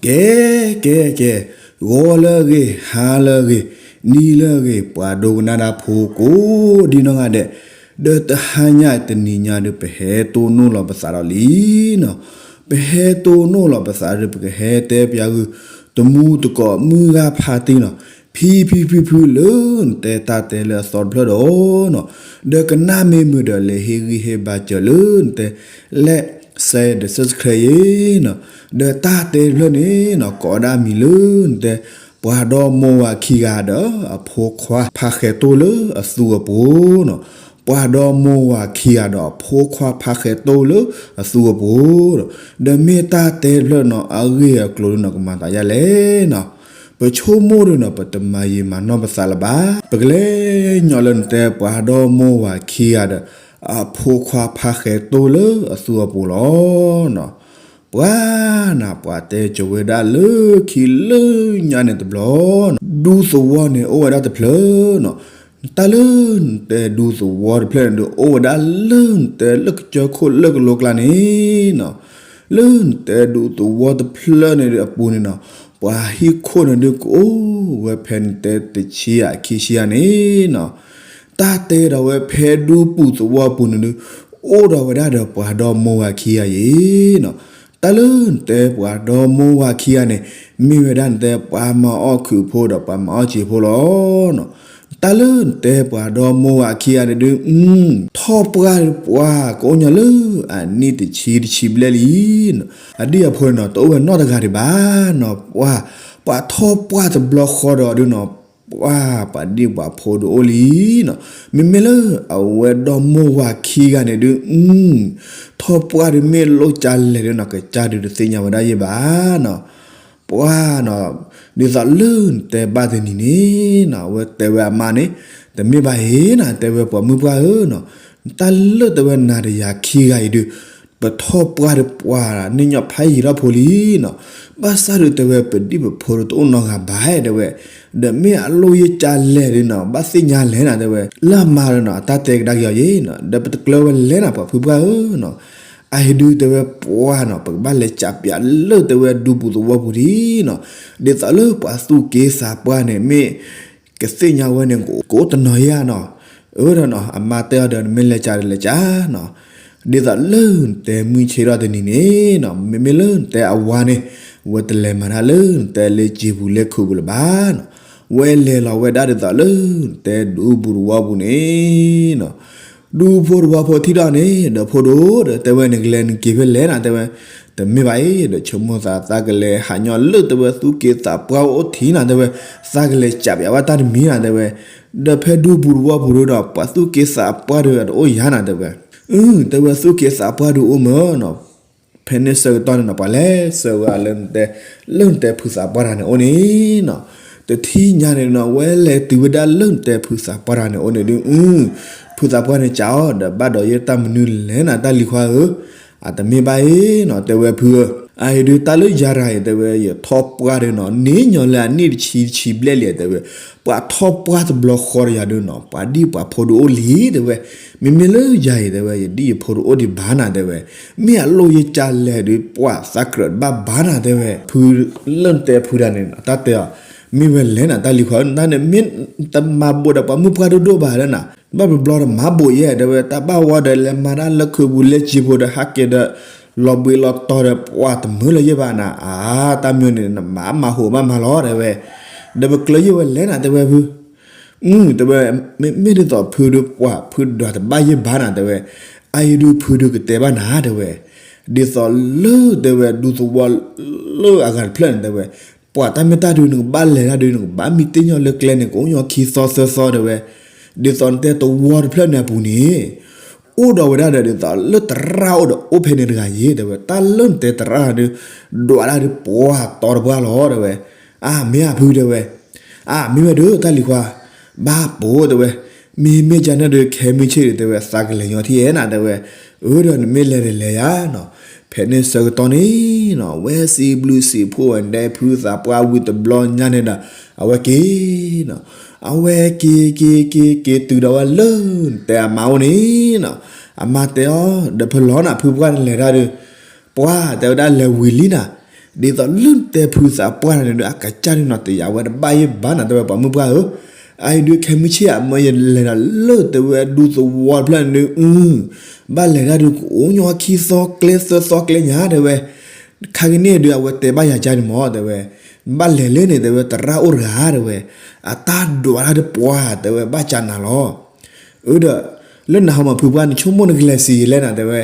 ကဲ ကဲ ကဲ, ဂီၤလၢအဂ့ၤ, ဟါလၢအဂ့ၤ, နံၤလၢအဂ့ၤ, ပှၤဒိကနၣ်တၢ်ဖိကိးဒံနီၢ်ဂၤဒဲး, ဒီးတဟါညါတနံၤညါဒီး ပဟဲတိၢ်နီၣ်လီၤပသးဒီးလံနီၤ. ပဟဲတိၢ်နီၣ်လီၤပသးဒီး ပကဟဲတဲပၠးဂုာ် တမူတကိးမုၢ်ဂၤဖးတံၢ်နီၤ, ဖံဖံဖံဖုလၢနတဲတၢ်တဲလၢအသီတဖျၢၣ်ဒီးနီၤ, ဒီးကနၣ်မ့ၢ်မုာ်ဒီး လဲၤဟ့ၣ်ဂံၢ်ဟ့ၣ်ဘါစၢၤလၢနတဲ like share ဒီး subscribe ယ့နီၤ. ဒီးတၢ်တဲတဖျၢၣ်န့ၣ်နီၤ ကိးဒၣ်မံၤလၢနတဲ ပှၤဒီမိၢ်ဝၤခံဂၤဒီးအဖိခွါဖးဃဲၤတိၢ်လၢအသူအပူၤနီၤ. ပှၤဒီမိၢ်ဝၤခံဂၤဒီးအဖိခွါဖးဃဲၤတိၢ်လၢအသူအပူၤနီၤ. ဒီးမ့ၢ်တၢ်တဲတဖျၢၣ်နီၤ အဂ့ၢ်အကျိၤဒုးနီၤ ကမၤသးဒ်လဲၣ်နီၤ. ပဆိကမိၣ်ဒုးနီၤ ပတမၤယံာ်မၤနီၢ်ပသးလၢၤဘၣ်. ပကလဲၤညီလၢနတဲ ပှၤဒီမိၢ်ဝၤခံဂၤဒီး အဖိခွါဖးဃဲၤတိၢ်လၢအသူအပူၤလီၤနီၤ. ပှၤနီၤ ပှၤတဲကၠိဝဲဒၣ်လၢခံလၢညါန့ၣ်တဘျီနီၤ, ဒူသဝီန့ၣ်အိၣ်ဝဲဒၣ်တဖျၢၣ်နီၤ. တၢ်လၢနတဲဒူသဝီတဖျၢၣ်န့ၣ်ဒီး အိၣ်ဝဲဒၣ်လၢနတဲလၢကစၢၢ်ခိၣ်လၢကလိကျါန့ၣ်နီၤ. လၢနတဲဒူသဝီတဖျၢၣ်န့ၣ်ဒီးအပူၤန့ၣ်နီၤ, ပှၤဟံၣ်ခိၣ်န့ၣ်ဒုးကအိၣ်ဝဲဖဲနတဲ တဆံယဲၢ်ခံဆံယဲၢ်န့ၣ်နီၤ. တၢ်တဲဒီးဝဲဖဲဒူပူၤသဝီပူၤန့ၣ်ဒုး အိၣ်ဒီးဝဲဒၣ်ဒီးပှၤဒီမိၢ်ဝၤခံဂၤယ့နီၤ. တၢ်လၢနတဲ ပှၤဒီမိၢ်ဝၤခံဂၤန့ၣ် မ့ၢ်ဝဲဒၣ်နတဲ ပှၤမၤအီၣ်ခုးဖိဒီးပှၤမၤအီၣ်စ့ဖိလီၤနီၤ. တၢ်လၢနတဲ ပှၤဒီမိၢ်ဝၤခံဂၤန့ၣ်ဒုး ထီၣ်ပှၢ်ဒီးပှၤကအိၣ်ညီလၢအနံၣ်တဆံတဆံဘျဲၣ်လံနီၤ. အဒံၣ်အဖိန့ၣ်နီၤ တအိၣ်ဝဲနီတဂၤဒံးဘၣ်နီၤ. ပှၤ ပှၤထီၣ်ပှၢ်တဘျီဃီဒီးဒုးနီၤ ပှၤ ပှၤဒံၣ်ပှၤဖိဒုးအိၣ်လံနီၤ. မ့မ့ၢ်လၢအဝဲဒီမိၢ်ဝၤခံဂၤန့ၣ်ဒုး ထီၣ်ပှၢ်ဒုးမ့ၢ်လိၣ်ကၢလဲၣ်ဒုးနီၤ ကစၢ်ဒုးတသ့ၣ်ညါဝဲဒၣ်ယဲဘၣ်နီၤ. ပှၤနီၤ ဒ်သိးလၢနတဲဘၣ်တနံၤန့ၣ်နီၤ အဝဲတဲဝဲအမါန့ၣ် တမ့ၢ်ဘၣ်အံၤနီၤ တဲဝဲပှၤမုၣ်ပှၢ်ဧၢနီၤ, တၢ်လၢတဲဝဲနၤဒီးယၤခံဂၤအံၤဒုး ပထီၣ်ပှၢ်ဒီးပှၤ န့ၢ်ညီဖးယံာ်ထီၣ်ဖိလံနီၤ. ဘၣ်ဆၣ်ဒုးတဲဝဲပဒံၣ်ပဖိဒုးတအိၣ်နီတဂၤဘၣ်တဲဝဲ, ဒီးမ့ၢ်အလိၣ်ယကၢလဲၣ်ဒုးနီၤ ဘၣ်သ့ၣ်ညါလဲၣ်နီၤတဲဝဲ, လၢအမါဒီးနီၤ အတၢ်တဲကဒါက့ၤအီၤယ့နီၤ ဒီးပတကျၢၤဝဲလဲၣ်နီၤ ပှၤဖုပှၢ်ဧၢနီၤ. အအံၤဒုးတဲဝဲပှၤနီၤ ပကဘၣ်လဲၤကးပၠးလၢတဲဝဲဒူပူၤသဝီပူၤဒံးနီၤ, ဒ်သိးလၢပှၤသူၣ်က့သးပှၢ်န့ၣ် မ့ၢ်ကသ့ၣ်ညါဝဲန့ၣ် ကအိၣ်တနီၤယါနီၤ. အၢဒီးနီၤ အမါတဲအီၤဒီး နမ့ၢ်လဲၤကးဒီးလဲၤကးနီၤ, ဒ်သိးလၢနတဲမုၢ်ဆ့ၣ်ထီၣ်တနံၤန့ၣ်နီၤ မ့မ့ၢ်လၢနတဲအဝၤန့ၣ် ဝဲတလဲၤမၤတၢ်လၢနတဲလၢစံာ်ပူၤလၢခုးပူၤလၢၤဘၣ်နီၤ, ဝဲလဲၤလီၤဝဲဒၣ်ဒ်သိးလၢနတဲဒူပူၤသဝီပူၤန့ၣ်နီၤ. ဒူဖိသဝီဖိထံၣ်ဒီးန့ၣ် ဒီးဖိဒိၣ်ဒီး တဲဝဲနကလဲၤနက့ၤဖဲလဲၣ်နီၤ တဲဝဲ, တမ့ၢ်ဘၣ်အံၤ ဒီးဆိကမိၣ်သးသးကလဲၤဟးညီလၢတဲဝဲသူၣ်က့သးပှၢ်အိၣ်ထံနီၤတဲဝဲ, သးကလဲၤကးပၠးဝဲတၢ်တမံၤနီၤတဲဝဲ, ဒီးဖဲဒူပူၤသဝီပူၤဒီး ပှၤသူၣ်က့သးပှၢ်ဒီးအတအိၣ်ယါနီၤတဲဝဲ, အ တဲဝဲသူၣ်က့သးပှၢ်ဒီးအိၣ်မၢနီၤ. ဖဲန့ၣ်ဆၢကတီၢ်န့ၣ်နီၤ ပှၤလဲၤဆှၢဝဲလၢနတဲ, လၢနတဲဖုသးပှၢ်တဂၤန့ၣ်အိၣ်န့ၣ်နီၤ. တထံၣ်ညါန့ၣ်နီၤ ဝဲလဲၤတုၤဝဲဒၣ်လၢနတဲဖုသးပှၢ်တဂၤန့ၣ်အိၣ်န့ၣ်ဒုး ဖုသးပှၢ်န့ၣ်ကးအီၤဒီး ဘၣ်ဒီးယဲတၢ်မနုၤလဲၣ်နီၤ တၢ်လံၤခွါဧၢ, အတမ့ၢ်ဘၣ်အံၤနီၤ တဲဝဲဖုဧၢ, အအံၤဒုးတၢ်လၢယၤတဂၤအံၤ တဲဝဲ ယထီၣ်ပှၢ်ဒီးနီၤ န့ၢ်ညီလၢအနံၣ်တဆံတဆံဘျဲၣ်လံ တဲဝဲ, ပှၤထီၣ်ပှၢ်တဘျီဃီဒီးယၤဒုးနီၤ ပှၤဒံၣ်ပှၤဖိဒုးအိၣ်လံ တဲဝဲ, မ့မ့ၢ်လၢယၤအံၤ တဲဝဲ ယဒံၣ်ယဖိတအိၣ်ဒံးဘၣ်နီၤ တဲဝဲ, မ့ၢ်အလိၣ်ယကၢလဲၣ်ဒုး ပှၤသးကြၢးတဘၣ်ဘၣ်နီၤ တဲဝဲ, ဖုလၢနတဲဖုတဂၤန့ၣ် တၢ်တဲအီၤ, မ့ၢ်ဝဲလဲၣ်နီၤ တၢ်လံၤခွါဧၢ နတၢ်န့ၣ်မ့ၢ်တမၤဘိးဒီးပှၤမုၣ်ပှၢ်ဒိၣ်ဒိၣ်ဘၣ်လၢနီၤ, ဘၣ်ဘျီဘျီဒီးမၤဘိးယဲ တဲဝဲ တၢ်ဘၣ်ဝဲဒီးလဲၤမၤတၢ်လၢခုးပူၤလၢစံာ်ပူၤဒီးဟးက့ၤဒီး လီၤဘှံးလီၤတီၤဒီးပှၤတမုာ်လၢၤယဲဘၣ်နီၤ, အါ တၢ်မံၤန့ၣ် နမၤမၤဟိးဘၣ်မၤလီၤ တဲဝဲ, ဒီးပကျၢၤယဲဝဲလဲၣ်နီၤ တဲဝဲဖု အ တဲဝဲ, မ့မ့ၢ်ဒ်သိးဖုဒုးပှၤဖုဒွးတဘၣ်ယဲဘၣ်နီၤ တဲဝဲ, အအံၤဒုးဖုဒုးကတဲဘၣ်နၤ တဲဝဲ, ဒ်သိးလၢတဲဝဲဒူသဝီလၢအဂၤတဖျၢၣ်န့ၣ် တဲဝဲ, ပှၤတၢ်မ့ၢ်တၢ်ဒုး နကဘၣ်လဲၤတၢ်ဒုး နကဘၣ်မံတ့ၢ်ညီလၢကျဲန့ၣ် ကအိၣ်ညီခံသီသၢသီ တဲဝဲ, ဒ်သိးနတဲသဝီတဖျၢၣ်န့ၣ်အပူၤန့ၣ် အိၣ်ဒီးဝဲဒၣ်ဒီး ဒ်သိးလၢသရၣ်အိၣ်ဒီးအိၣ်ဖဲန့ၣ်တဂၤယ့ တဲဝဲ, တၢ်လၢနတဲသရၣ်ဒုး ဒွးဒၣ်ဒုးပှၤတီၤတပှၢ်လီၤ တဲဝဲ, အါ မ့ၢ်ဧါဖု တဲဝဲ, အါ မ့ၢ်ဝဲဒုး တၢ်လံၤခွါ ဘၣ်ပိာ် တဲဝဲ, မ့မ့ၢ်ကန့ၣ်ဒီး ခဲမုၢ်ဆ့ၣ်ဒီး တဲဝဲ သးကလဲၤညီထံၣ်ဧဲနီၤ တဲဝဲ, အၢဒီးနမ့ၢ်လဲၤဒီးလဲၤယၤနီၤ, ဖဲန့ၣ်ဆၢကတီၢ်န့ၣ်နီၤ ဝဲစံးဘျုးစံးဖှိၣ်ဝဲဒၣ်ဖုသးပှၢ်ဝံၤတဘျီညါန့ၣ်ဒီး အဝဲက့ၤနီၤ, အဝဲက့ၤက့ၤက့ၤက့ၤတုၤဒီးဝဲလၢနတဲအမါအိၣ်န့ၣ်နီၤ, အမါတဲအီၤ ဒီးဖဲလီၤနၤ ဖုပှၢ်နလဲၤတၢ်ဒီး ပှၤတဲဝဲဒၣ်လဲၤဝံၤလံနၤ, ဒ်သိးလၢနတဲဖုသးပှၢ်န့ၣ်ဒုး အကစၢ်ဒုးနီၤ တယာ်ဝဲတဘၣ်ယဲၢ်ဘၣ်နီၤ တဲဝဲပှၤမုၣ်ပှၢ်ဧၢ, အအံၤဒုးခဲမုၢ်ဆ့ၣ်အမၢယလဲၤဒီးလၢတဲဝဲဒူသဝီတဖျၢၣ်န့ၣ်ဒုး အု ဘၣ်လဲၤဒၣ်ဒုးကအိၣ်ညီခံသီကျဲသၢသီကျဲညါတဲဝဲ, ခါကန့ၣ်ဒုးအဝဲတဲဘၣ်ယၤကါန့ၣ်မၢ် တဲဝဲ, ဘၣ်လဲၤလၢန့ၣ် တဲဝဲ သရၣ်အိၣ်တဂၤတဲဝဲ, အတၢ်ဒွးတၢ်တပှၢ် တဲဝဲဘၣ်ကၢနၤလီၤ. အၢဒီး လၢနဟီမၢ်ဖုပှၢ် နဆိကမိၣ်နကလဲၤစံးယလဲၣ်နၤ တဲဝဲ,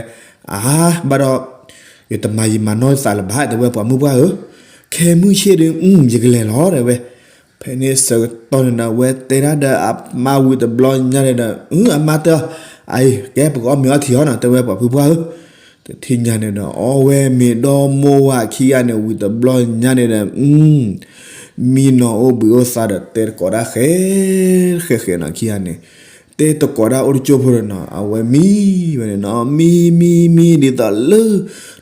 အါ ဘၣ်ဒီး ယတမၤယံာ်မၤနီၢ်သးလၢၤဘၣ် တဲဝဲပှၤမုၣ်ပှၢ်ဧၢ, ခဲမုၢ်ဆ့ၣ်ဒုး ယကလဲၤလီၤ တဲဝဲ. ဖဲန့ၣ်ဆၢကတီၢ်န့ၣ်ဒီး အဝဲတဲဒၣ်ဒီးအမါဝံၤတဘျီညါန့ၣ်ဒီး အမါတဲအီၤ, အအံၤ ကဲပကအီၣ်မ့ၤအီထံအီၤနီၤ တဲဝဲပှၤဖုပှၢ်ဧၢ. တထံၣ်ညါန့ၣ်ဒီး အီၣ်ဝဲမ့ၤဒီမိၢ်ဝၤခံဂၤန့ၣ်ဝံၤတဘျီညါန့ၣ်ဒီး မံနီၤအိၣ်ဘှံးအိၣ်သါဒီးတဲတကိးဒၣ်ဃဲဃဲဃဲနီၤခံဂၤန့ၣ်, တဲတကိးဒၣ်အိၣ်တကၠိၢ်ဖိဒီးနီၤ အဝဲမံဝဲန့ၣ်နီၤ မံမံမံဒ်သိးလၢ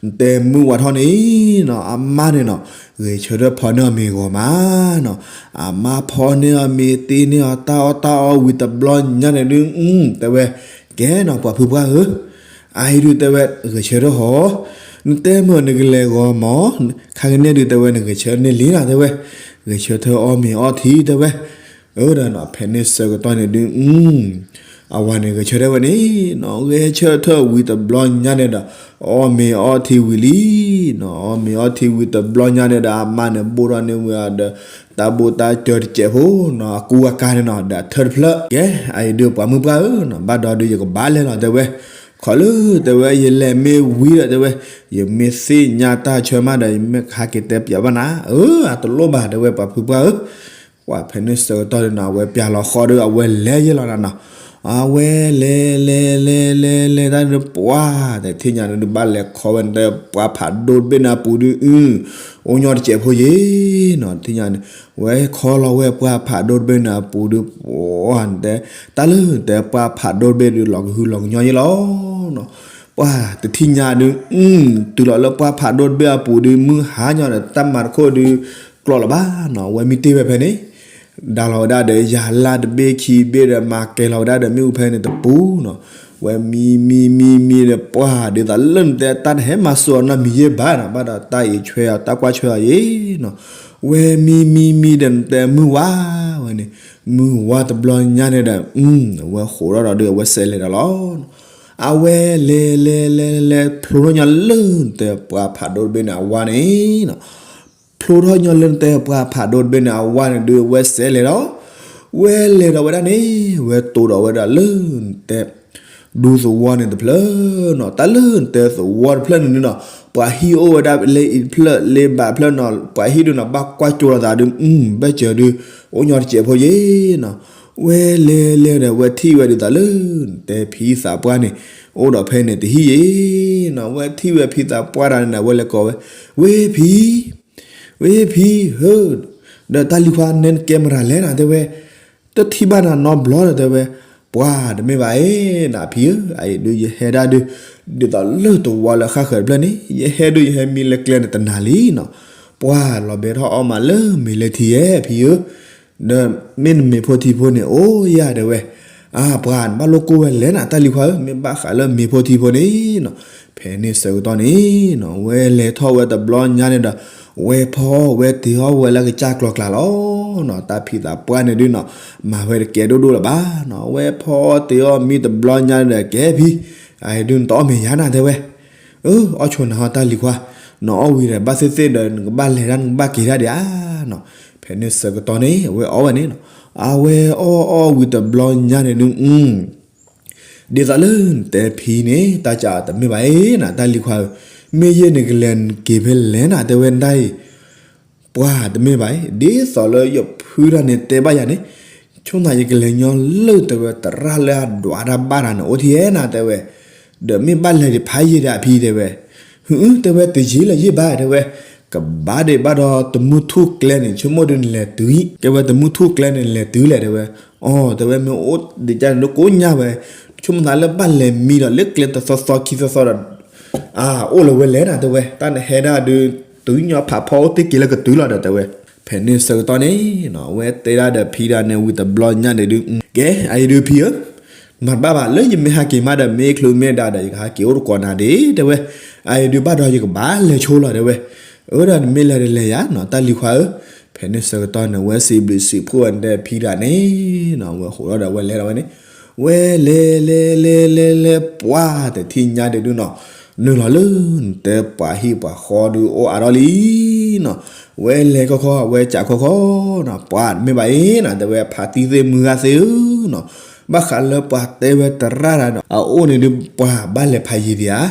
နတဲမုၢ်ဝါထီၣ်န့ၣ်နီၤ အမါန့ၣ်နီၤ ဂဲၤဆၢထၢၣ်ဖီန့ၢ်အီၤမ့ၤဂီၤမးနီၤ, အမါဖီန့ၢ်အီၤမ့ၤတ့န့ၢ်အီၤတၢ်အီၣ်တၢ်အီဝံၤတဘျီညါန့ၣ်ဒုး တဲဝဲ, ကဲနီၤပှၤဖုပှၢ်ဧၢ, အအံၤဒုးတဲဝဲ ဂဲၤဆၢထၢၣ်ဟီ, နတဲမုၢ်နကလဲၤဂီၤမး, ခါကန့ၣ်ဒုးတဲဝဲနဂဲၤဆၢန့ၢ်လံနီၤ တဲဝဲ, ဂဲၤဆၢထၢၣ်အီၣ်မ့ၤအီထံ တဲဝဲ, အၢဒီးနီၤ ဖဲန့ၣ်ဆၢကတီၢ်န့ၣ်ဒုး အဝၤန့ၣ်ဂဲၤဆၢထၢၣ်ဝဲန့ၣ်နီၤ ဂဲၤဆၢထၢၣ်ဝံၤတဘျီညါန့ၣ်ဒီး အီၣ်မ့ၤအီထံဝံၤလံနီၤ အီၣ်မ့ၤအီထံဝံၤတဘျီညါန့ၣ်ဒီး အမါန့ၣ်ဘိၣ်ထီၣ်န့ၢ်ဝဲဒီး တၢ်ဘိၣ်တၢ်စၢၤတစဲးဖိနီၤ အကူအကၤန့ၣ်နီၤ ဒီးအထၢၣ်တဖျၢၣ် ကဲ အအံၤဒုးပှၤမုၣ်ပှၢ်ဧၢနီၤ ဘၣ်ဒီးဒုးယကဘၣ်လဲၤလီၤ တဲဝဲ, ခီလၢတဲဝဲ ယလဲၤမ့ၢ်ဝံၤဒီးတဲဝဲ, ယမ့ၢ်သ့ၣ်ညါတၢ်ဆၢမးဒီး ယမ့ၢ်ကဟဲက့ၤတဲပၠးဘၣ်နၤ, အၢ အတလိၣ်ဘၣ် တဲဝဲပှၤဖုပှၢ်ဧၢ, ပှၤဖဲန့ၣ်ဆၢကတီၢ်န့ၣ်နီၤ အဝဲပၠးလီၤဃီဒီး အဝဲလဲၤယဲလီၤနၤနီၤ, အဝဲလဲၤလဲၤလဲၤလဲၤလဲၤတၢ်ဒုးပှၢ် တထံၣ်ညါန့ၣ်ဒုးဘၣ်လဲၤခီဝဲန့ၣ် တဲပှၤဖးဒိၣ်တဘ့ၣ်န့ၣ်အပူၤဒုး အု အိၣ်ညီတစဲးဖိယ့ၤနီၤ တထံၣ်ညါန့ၣ် ဝဲခီလီၤဝဲပှၤဖးဒိၣ်တဘ့ၣ်န့ၣ်အပူၤဒုး ပှၢ်တဲ တၢ်လၢတဲပှၤဖးဒိၣ်တဘ့ၣ်ဒုး လီၤကဟုလီၤကညီယ့ၤလီၤ ပှၢ်တထံၣ်ညါဒုး တုၤလီၤလၢပှၤဖးဒိၣ်တဘ့ၣ်အပူၤဒုး မုၢ်ဟါညီဒီး တၢ်မၤတခိၣ်ဒုး ကျိးလီၤဘၣ်နီၤ အဝဲမ့ၢ်တ့ၢ်ဝဲဖဲန့ၣ် ဒါလီၤဝဲဒၣ်ဒီး ယၤလၢ်တဘ့ၣ်ခံဘ့ၣ်ဒီး မၤကဲၤလီၤဝဲဒၣ်ဒီး မ့ၣ်အူဖဲန့ၣ်တပူၤနီၤ ဝဲမံမံမံမံဒီး ပှၢ်ဒ်သိးလၢနတဲတၢ်တဟဲမၤစၢၤအီၤနီတမံၤယဲၢ်ဘၣ်နီၤ ဘၣ်ဒီးတၢ်အံးဆွဲအီၤ တၢ်ကွၢ်ဆွဲအီၤယ့ၤနီၤ ဝဲမံမံမံဒီး နတဲမုၢ်ဝါဝဲန့ၣ် မုၢ်ဝါတဘျီညါန့ၣ်ဒီး အဝဲဃိးထီၣ်ဒီးဒုး အဝဲစဲးလဲၤဒီးလီၤ အဝဲလဲၤလဲၤလဲၤလဲၤ ဖျိထီၣ်ညီလၢနတဲပှၤဖးဒိၣ်တဘ့ၣ်န့ၣ် အဝါန့ၣ်နီၤ ဖျိထီၣ်ညီလၢနတဲပှၤဖးဒိၣ်တဘ့ၣ်န့ၣ် အဝါန့ၣ်ဒုး အဝဲစဲးလဲၤဒီး ဝဲလဲၤဒီးဝဲဒၣ်န့ၣ် ဝဲတိၢ်ဒီးဝဲဒၣ်လၢနတဲ ဒူသဝီန့ၣ်တဖျၢၣ်နီၤ တၢ်လၢနတဲသဝီတဖျၢၣ်န့ၣ်နီၤ ပှၤဟံၣ်အိၣ်ဝဲဒၣ်လၢအံၤတဖျၢၣ်လၢဘးတဖျၢၣ်နီၤ ပှၤဟံၣ်ဒုးနီၤ ဘၣ်ကွၢ်ကၠိလီၤသးဒုး ဘၣ်စၢၤဒုး အိၣ်ညီတစဲးဖိယ့ၤနီၤ ဝဲလဲၤလဲၤဒီး ဝဲထံၣ်ဝဲဒ်သိးလၢ နတဲဖံသးပှၢ်န့ၣ် အိၣ်ဒီးဖဲန့ၣ်တဟံၣ်ယ့ၤနီၤ ဝဲထံၣ်ဝဲဖံသးပှၢ်တၢ်န့ၣ် ဝဲလဲၤကိးဝဲ ဝ့ၢ်ဖံ ဝ့ၢ်ဖံဧၢ ဒီးတၢ်လံၤခွါနဲနကဲမတၤလဲၣ်နၤ တဲဝဲ တထံၣ်ဘၣ်နၤနီတဘျီဒီး တဲဝဲ ပှၢ်တမ့ၢ်ဘၣ်အံၤ နဖံဧၢ အအံၤဒုးယဟဲဒၣ်ဒုး ဒ်သိးလၢသဝီလၢဃၣ်ဃၢၤတဖျၢၣ်န့ၣ် ယဟဲဒုး ယဟဲမံလၢကျဲန့ၣ်တနၤလံနီၤ ပှၢ်လီၤဘဲထီၣ်အီၣ်မးလၢမ့ၤလၢထံဧဲ ဖံဧၢ ဒီးမ့ၢ်နမ့ၤဖိထံဖိန့ၣ် အိၣ်ယၤ တဲဝဲ အါ ပှၢ်နဘၣ်လိၣ်ကိၢ်ဝဲလဲၣ်နၤ တၢ်လံၤခွါဧၢ မ့ၢ်ဘၣ်ဃးလၢမ့ၤဖိထံဖိန့ၣ်နီၤ ဖဲန့ၣ်ဆၢကတီၢ်န့ၣ်နီၤ ဝဲလဲၤထီၣ်ဝဲတဘျီညါန့ၣ်ဒီး ဝဲဖီဝဲတ့ၤအီၣ်ဝဲလၢကစၢ်ကျီၤကျါလီၤနီၤ တၢ်ဖံသးပှၢ်န့ၣ်ဒုးနီၤ မၤဝဲတကဲဒိၣ်ဒိၣ်လၢၤဘၣ်နီၤ ဝဲဖီတ့ၤအီၣ်မံတဘျီညါန့ၣ်ဒီး ကဲဖံ အအံၤဒုးနတအီၣ်မ့ၤယၤနၤ တဲဝဲ အၢ အီၣ်ဆိနၤဟီတၢ်လံၤခွါ နအီၣ်ဝံၤဒီးဘၣ်သ့ၣ်သ့ၣ်ဒီး နကဘၣ်လဲၤဒၣ် နကဘၣ်က့ၤဒၣ်ဒံးဧါနီၤ ဖဲန့ၣ်ဆၢကတီၢ်န့ၣ် အဝဲအီၣ်ဝဲန့ၣ်နီၤ အဝဲအီၣ်အီၣ်ဝံၤတဘျီညါန့ၣ်ဒုး ဒ်သိးလၢနတဲဖံန့ၣ် တၢ်ကးတမ့ၢ်ဘၣ်အံၤနၤ တၢ်လံၤခွါဧၢ မ့ၢ်ယဲၢ်နကလဲၤနက့ၤဖဲလဲၣ်နၤ တဲဝဲဒၣ်အံၤ ပှၢ်တမ့ၢ်ဘၣ်အံၤ ဒ်သိးလၢယဖုတၢ်န့ၣ်တဲဘၣ်ယၤန့ၣ် ဆိမိၣ်သးယကလဲၤညီလၢတဲဝဲသရၣ်လၢအဒွးတၢ်ဘၣ်တၢ်န့ၣ် အိၣ်ထဲနၤ တဲဝဲ ဒီးမ့ၢ်ဘၣ်လဲၤဒံးဖးယံာ်ဒီးအဖံ တဲဝဲ ဟု တဲဝဲတယံာ်လၢၤယံာ်ဘၣ် တဲဝဲ ကဘၣ်ဒံးဘၣ်ဒီးတမုၢ်ထူၣ်ကျဲန့ၣ် ဆိကမိၣ်ဒုးနလဲၤတုၤ ကဲဝဲတမုၢ်ထူၣ်ကျဲန့ၣ် နလဲၤတုၤလဲၣ် တဲဝဲ အိ တဲဝဲမ့ၢ်အိၣ်ဒံးကန့ၣ်ဒုးကိးညါဝဲ ဆိကမိၣ်သးလၢဘၣ်လဲၤမံဒီးလၢကျဲတသီသီခံသီသီဒီး အအိၣ်လၢၤဝဲလဲၣ်နၤ တဲဝဲ တၢ်နဟဲဒၣ်ဒုး တုၤညီဖးဖီအိၣ်တ့ၢ်က့ၤလၢကတုၤလီၤဒီး တဲဝဲ ဖဲန့ၣ်ဆၢကတီၢ်န့ၣ်နီၤ အဝဲတဲဒၣ်ဒီးဖံဒၣ်န့ၣ်ဝံၤတဘျီညါန့ၣ်ဒုး ကဲ အအံၤဒုးဖံဧၢ မၤတဘၣ်ဘၣ် လၢယမ့ၢ်ဟဲက့ၤမးဒီး မ့ၢ်ချုးမ့ၢ်ဒါဒီး ယကဟဲက့ၤအိၣ်တကိးနၤဒံး တဲဝဲ အအံၤဒုးဘၣ်ဒီးယကဘၣ်လဲၤဆိလီၤ တဲဝဲ အၢ ဒီးနမ့ၢ်လဲၤဒီးလဲၤယၤနီၤ တၢ်လံၤခွါဧၢ, ဖဲန့ၣ်ဆၢကတီၢ်န့ၣ် ဝဲစံးဘျုးစံးဖှိၣ်ဝဲတဲဖံဒၣ်န့ၣ်နီၤ ဝဲဟးထီၣ်ဒီးဝဲလဲၤဒီးဝဲန့ၣ်, ဝဲလဲၤလဲၤလဲၤလဲၤလဲၤ ပှၢ်တထံၣ်ညါဒုးဒုးနီၤ, နုာ်လီၤလၢ နတဲပှၤဟံၣ်ပှၤဃီဒုးအိၣ်အါထီၣ်လံနီၤ, ဝဲလဲၤခီခီ ဝဲကးခီခီနီၤ, ပှၢ်မ့ၢ်ဘၣ်အံၤနီၤ တဲဝဲ ဖါတံၢ်သ့ၣ်မုၢ်ဂၤသ့ၣ်ဧၢနီၤ, ဘၣ်ဃးလၢပှၤတဲဝဲတရၣ်တၢ်ဒီး အအိၣ်န့ၣ်ဒုး ပှၢ်ဘၣ်လဲၤဖးယံၤဒံးဧါ,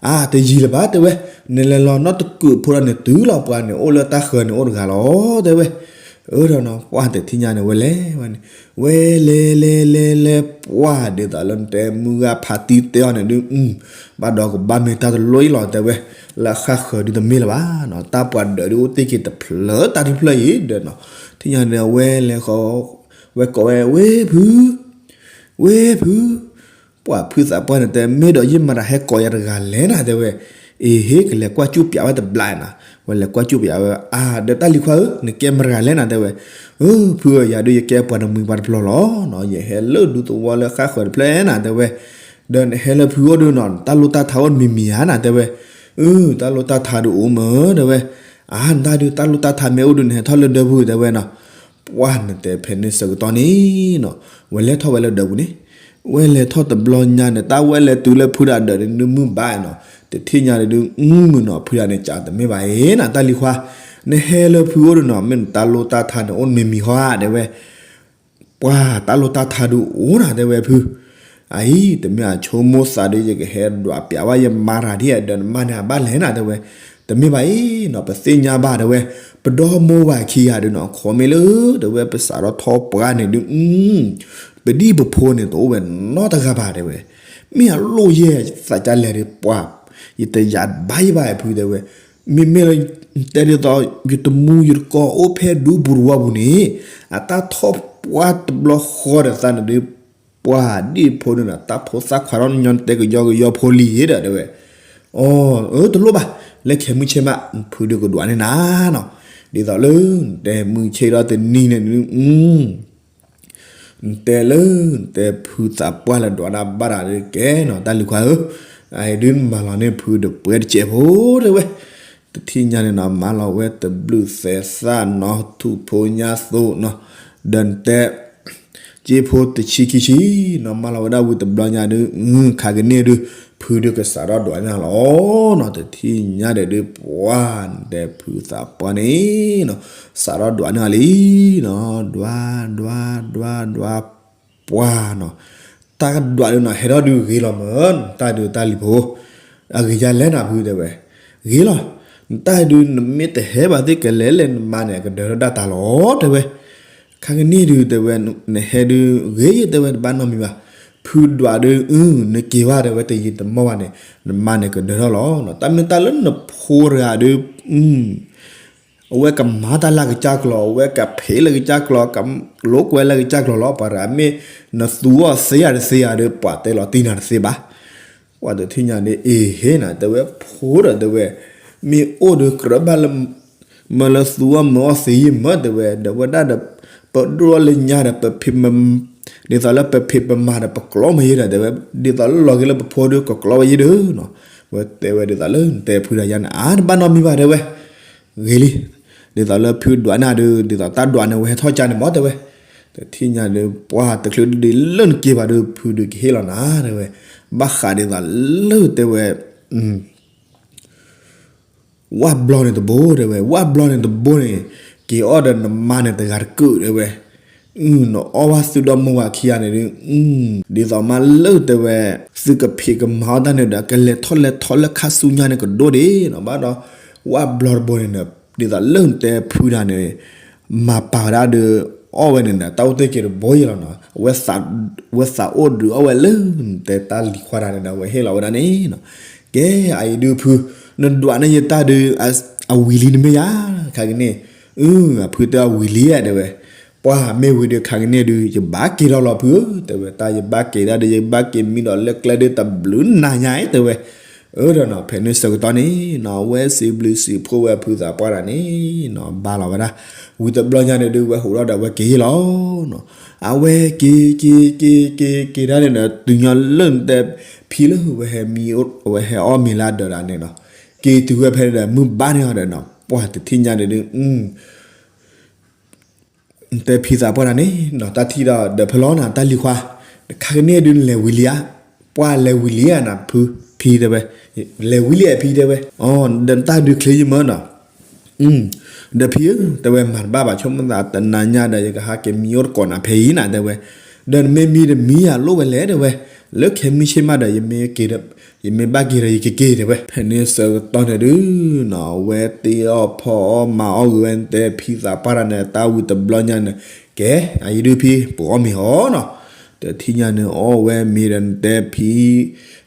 အါ တယံၤလၢၤဘၣ်တဲဝဲ, နလဲၤလီၤနီတကုးဖိဒီးန့ၣ်တုၤလီၤ ပှၤန့ၣ်အိၣ်လၢတၢ်ဃၢၤန့ၣ်အိၣ်တဂၤလီၤတဲဝဲ, အၢ ဒီးနီၤ ပှၢ်တထံၣ်ညါန့ၣ် ဝဲလဲၤဝဲန့ၣ်, ဝဲလဲၤလဲၤလဲၤလဲၤ ပှၢ်ဒ်သိးလၢနတဲမုၢ်ဂၤဖါတံၢ်တဲအီၤန့ၣ်ဒုး ဘၣ်ဒီးကဘၣ်မ့ၢ်တၢ်တလိၣ်အံၤလီၤတဲဝဲ, လၢအဃၣ်ဃၢၤဒုးတမ့ၢ်လၢၤဘၣ်နီၤ, တၢ်ပှၤဒၢးဒုးအိၣ်တ့ၢ်က့ၤတဖျၢၣ်တၢ်တဖျၢၣ်အံၤဒီးနီၤ, ထံၣ်ညါန့ၣ် ဝဲလဲၤဃီ ဝဲကိးဝဲ ဝ့ၢ်ဖု ဝ့ၢ်ဖု, ပှၢ်ဖုသးပှၢ်န့ၣ်တဲ မ့ၢ်ဒီးယမၤတၢ်ဟဲကိးယၤတဂၤလဲၣ်နၤတဲဝဲ, အ့ဟ့ ကလဲၤကွၢ်ကၠူၣ်ပၠးဝဲတဘျီနီၤ, ဝဲလဲၤကွၢ်ကၠူၣ်ပၠးဝဲ အါ ဒီးတၢ်လံၤခွါဧၢ နကဲမတဂၤလဲၣ်နၤတဲဝဲ, အၢ ဖုဧၢ ယၤဒုးယကဲပှၤတမှံၤပှၤတပျီၤလီၤနီၤ, ယဟဲလၢဒူသဝီလၢဃၣ်ဃၢၤတဖျၢၣ်နၤတဲဝဲ, ဒီးနဟဲလၢဖုအိၣ်ဒုးနီၤ တၢ်လိၣ်တၢ်ထါအိၣ်မံၤမံၤဧါနၤတဲဝဲ, အၢ တၢ်လိၣ်တၢ်ထါဒုးအိၣ်မးတဲဝဲ, အါ နတၢ်ဒုးတၢ်လိၣ်တၢ်ထါမ့ၢ်အိၣ်ဒုး နဟဲထီၣ်လၢဒၢပူၤတဲဝဲနီၤ, ပှၢ်နတဲဖဲန့ၣ်ဆၢကတီၢ်န့ၣ်နီၤ, ဝဲလဲၤထီၣ်ဝဲလၢဒၢပူၤန့ၣ်, ဝဲလဲၤထီၣ်တဘျီညါန့ၣ် တၢ်ဝဲလဲၤတုၤလၢဖုဒၣ်ဒၢးန့ၣ် နမုၢ်ဘၣ်နီၤ, တထံၣ်ညါန့ၣ်ဒုး မုၢ်နီၤ ဖုဒၣ်န့ၣ်ကးတမ့ၢ်ဘၣ်အံၤနၤ တၢ်လံၤခွါ, နဟဲလၢဖုအိၣ်ဒုးနီၤ မ့ၢ်နတၢ်လိၣ်တၢ်ထါန့ၣ်အိၣ်မံၤမံၤဃီဧါတဲဝဲ ပှၢ်တၢ်လိၣ်တၢ်ထါဒုးအိၣ်နၤတဲဝဲဖု, အအံၤ တမ့ၢ်အဆိကမိၣ်သးဒုး ယကဟဲဒွးပျးဝဲယမါတဂၤဒ်ဒီးနမါန့ၣ် အဘၣ်လဲၣ်နၤတဲဝဲ, တမ့ၢ်ဘၣ်အံၤနီၤ ပသ့ၣ်ညါဘၣ်တဲဝဲ, ပဒီမိၢ်ဝၤခံဂၤဒုးနီၤ ခိးမ့ၢ်လၢ တဲဝဲ ပစးထီၣ်ထီပှၢ်န့ၣ်ဒုး ပဒံၣ်ပဖိန့ၣ် တအိၣ်ဝဲနီတဂၤဘၣ်တဲဝဲ, မ့ၢ်အလိၣ်ယဲၢ်သးကါလဲၣ်ဒုး ပှၢ် ယတယာ်ဘၣ်ယဘၣ်ဖုတဲဝဲ, မ့မ့ၢ်လၢ တဲဒ်သိး ယတမူယတကိးအိၣ်ဖဲဒူပူၤတဝီပူၤန့ၣ်, အတၢ်ထီၣ်ပှၢ်တဘျီဃီဒီးသးန့ၣ်ဒုး, ပှၢ်ဒံၣ်ဖိန့ၣ်နီၤ တၢ်ဖိသၣ်ခွါထီၣ်ညီနတဲကယီကယီဖိလံၤဒီးတဲဝဲ, အၢ တလိၣ်ဘၣ်, လၢခဲမုၢ်ဆ့ၣ်မး ဖုဒုးကဒွးန့ၢ်နၤနီၤ, ဒ်သိးလၢ တဲမုၢ်ဆ့ၣ်ဒီးတနံၤန့ၣ်ဒုး နတဲလၢ နတဲဖုသးပှၢ်လၢဒွးနၤဘၣ်တၢ်ဒုးကဲနီၤ တၢ်လံၤခွါဧၢ, အအံၤဒုးနမၤလီၤန့ၢ်ဖုဒီးပှဲၤတစဲးဖိတဲဝဲ, တထံၣ်ညါန့ၣ်နီၤ မၤလီၤဝဲတဘျုးသဲးသၣ်နီၤ ထူၣ်ဖိညါသိးနီၤ, ဒီးနတဲ က့ဖိတဆံခံဆံနီၤ မၤလီၤဝဲဒၣ်ဝံၤတဘျီညါဒုး ခါကန့ၢ်ဒုး ဖုဒုးကစးထီၣ်ဒွးန့ၢ်လီၤနီၤ, တထံၣ်ညါဒီးဒုး ပှၢ်နတဲဖုသးပှၢ်န့ၣ်နီၤ စးထီၣ်ဒွးန့ၢ်လီၤလံနီၤ, ဒွး ဒွး ဒွး ဒွး ပှၢ်နီၤ, တၢ်ကဒွးဒုးနီၤ ဟဲထီၣ်ဒုးဂ့ၤလီၤမး, တၢ်ဒုးတၢ်လံၤဖိ အဂ့ၤယါလဲၣ်နၤဖုတဲဝဲ, ဂ့ၤလီၤ, နတၢ်ဒုးနမ့ၢ်တဟဲဘၣ်သ့ၣ်ကလဲၤလဲၣ် နမါန့ၣ် အကဒၢထီၣ်ဒၣ်တၢ်လီၤတဲဝဲ, ခါကန့ၢ်ဒုးတဲဝဲ နဟဲဒုးဂ့ၤတဲဝဲ တဘၣ်နီတမံၤဘၣ်, ဖုဒွးဒုး နက့ၤဘၣ်တဲဝဲ တယံာ်တမီၢ်ဘၣ်န့ၣ် နမါန့ၣ်ကဒၢထီၣ်လီၤ, တၢ်မ့ၢ်တၢ်လၢနဖိတဂၤဒုး အဝဲကမၤတၢ်လၢကစၢ်ကျိၤ အဝဲကဖံးလၢကစၢ်ကျိၤ ကလိကွဲလၢကစၢ်ကျိၤလီၤ, ပှၤတဂၤမ့ၢ်နသူအီၤသ့ဧါတသ့ဧါဒီး ပှၤတဲလီၤတံၢ်နၤတသ့ဘၣ်, ပှၤတထံၣ်ညါန့ၣ် အ့ဟ့နၤတဲဝဲ ဖိဒီးတဲဝဲ, မ့ၢ်အိၣ်ဒီးကြၢးဘၣ်လၢ မၢလၢသူအီၤမၢအီၤသ့ယံၤမၢတဲဝဲ ဒီးဝဲဒၣ်ဒီး ပဒိၣ်လၢညါဒီး ပဖံး ဒ်သိးလၢပဖံးပမၤဒီးပကျိမ့ၢ်ယံၤဒီးတဲဝဲ, ဒ်သိးလၢလီၤက့ၤလၢပဖိဒီးကကျိဝဲယံၤဒီးနီၤ, ဝဲတဲဝဲဒ်သိးလၢနတဲဖုဒၣ်ယါန့ၣ် အါတဘၣ်နီတမံၤဘၣ်တဲဝဲ ဂ့ၤလံ, ဒ်သိးလၢဖုဒွးနၤဒုး ဒ်သိးတၢ်ဒွးန့ၣ် ဝဲဟဲထီၣ်ကၢန့ၣ်မၢတဲဝဲ, တထံၣ်ညါဒုး ပှၤတချုးဒုးလၢနက့ၤဘၣ်ဒုး ဖုဒုးကဟ့ၣ်လီၤနၤတဲဝဲ, ဘၣ်ဃးဒ်သိးလၢတဲဝဲ ဝၣ်ဘျီန့ၣ်တဘိတဲဝဲ ဝၣ်ဘျီန့ၣ်တဘိန့ၣ် က့ၤအီၣ်ဒီးနမါန့ၣ်တဂၤတကုာ်တဲဝဲ, နအီၣ်ဘၣ်သုဒီမိၢ်ဝၤခံဂၤန့ၣ်ဒုး, ဒ်သိးမါလၢတဲဝဲ, သုကဖံးကမၤအီၣ်တၢ်န့ၣ်ဒီး ကလဲၤထီၣ်လဲၤထီၣ်လၢခါဆူညါန့ၣ်ကဒိၣ်ဒံးနီၤ, ဘၣ်ဒီး ဝၣ်ဘျီတဘိန့ၣ် ဒ်သိးလၢနတဲဖုဒၣ်န့ၣ် မၤပာ်ဝဲဒၣ်ဒီး အီၣ်ဝဲန့ၣ်ဒီး တၢ်အိၣ်တ့ၢ်က့ၤတဘိယဲလီၤနီၤ, ဝဲသးအိၣ်ဒုးအီၣ်ဝဲလၢနတဲတၢ်လံၤခွါတၢ်န့ၣ်ဒီး အဝဲဟ့ၣ်လီၤဝဲဒၣ်န့ၣ်နီၤ, ကဲ အအံၤဒုးဖု, နဒွးန့ၢ်ယတၢ်ဒုး အဝံၤလံနမ့ၢ်ယါ, ခါကန့ၣ်, အဖုတဲအဝံၤလံတဲဝဲ, ပှၤမ့ၢ်ဝံၤဒီးခါကန့ၣ်ဒုး ယဘၣ်က့ၤထီၣ်လီၤဖုဧၢ, တဲဝဲတၢ်ယဘၣ်က့ၤဒၣ်ဒီး ယဘၣ်က့ၤမံဒီးလၢကျဲဒုးတဘျုးနၤညါတဲဝဲ, အၢဒီးနီၤ ဖဲန့ၣ်ဆၢကတီၢ်န့ၣ်နီၤ ဝဲစံးဘျုးစံးဖှိၣ်ဝဲဖုသးပှၢ်တၢ်န့ၣ်နီၤ ဘါလီၤဝဲဒၣ်, ဝံၤတဘျီညါန့ၣ်ဒုး ဝဲဟူးထီၣ်ဒီးဝဲက့ၤလီၤနီၤ, အဝဲက့ၤ က့ၤ က့ၤ က့ၤ က့ၤဒၣ်န့ၣ်ဒီး တုၤညီလၢနတဲဖံလၢဝဲဟဲမံ ဝဲဟဲအီၣ်မ့ၤလၢအဒၢးတၢ်န့ၣ်နီၤ, က့ၤတုၤဝဲဖဲန့ၣ်ဒီး မုၢ်ဘါန့ၢ်အီၤဒီးနီၤ ပှၢ်တထံၣ်ညါန့ၣ်ဒုး တဲဖံသးပှၢ်တၢ်န့ၣ်နီၤ တၢ်ထံၣ်ဒီးဒီးဖဲလီၤနၤ တၢ်လံၤခွါ, တခါကန့ၣ်ဒုးနလဲၤဝံၤလံဧါ, ပှၢ်လဲၤဝံၤလံဧါနၤ ဖု ဖံတဲဝဲ, လဲၤဝံၤလံဧါဖံတဲဝဲ, အီ ဒီးတၢ်ဒုးချ့ယမၢနီၤ, ဒီးဖံဧၢ တဲဝဲမၤတဘၣ်ဘၣ် ဆိကမိၣ်သးတနၤညါဒီး ယကဟးက့ၤမံအိၣ်တကိးနၤဖဲအံၤနၤတဲဝဲ, ဒီးနမ့ၢ်မံတမံယၤလိၣ်ဝဲလဲၣ်တဲဝဲ, လၢခဲမုၢ်ဆ့ၣ်မးဒီး ယမ့ၢ်က့ၤဒီး ယမ့ၢ်ဘၣ်က့ၤဒီးယကက့ၤတဲဝဲ, ဖဲန့ၣ်ဆၢကတီၢ်န့ၣ်ဒုးနီၤ အဝဲတ့အီၣ်ဖီအီၣ်မၤအီၣ်ဂ့ၤဝဲ နတဲဖံသးပှၢ်တၢ်န့ၣ် တၢ်ဝံၤတဘျီညါန့ၣ်, ကဲ အယံၤဒုးဖံ ပအီၣ်မ့ၤဟီနီၤ, တထံၣ်ညါန့ၣ်အီၣ်ဝဲမ့ၤဒီး နတဲဖံ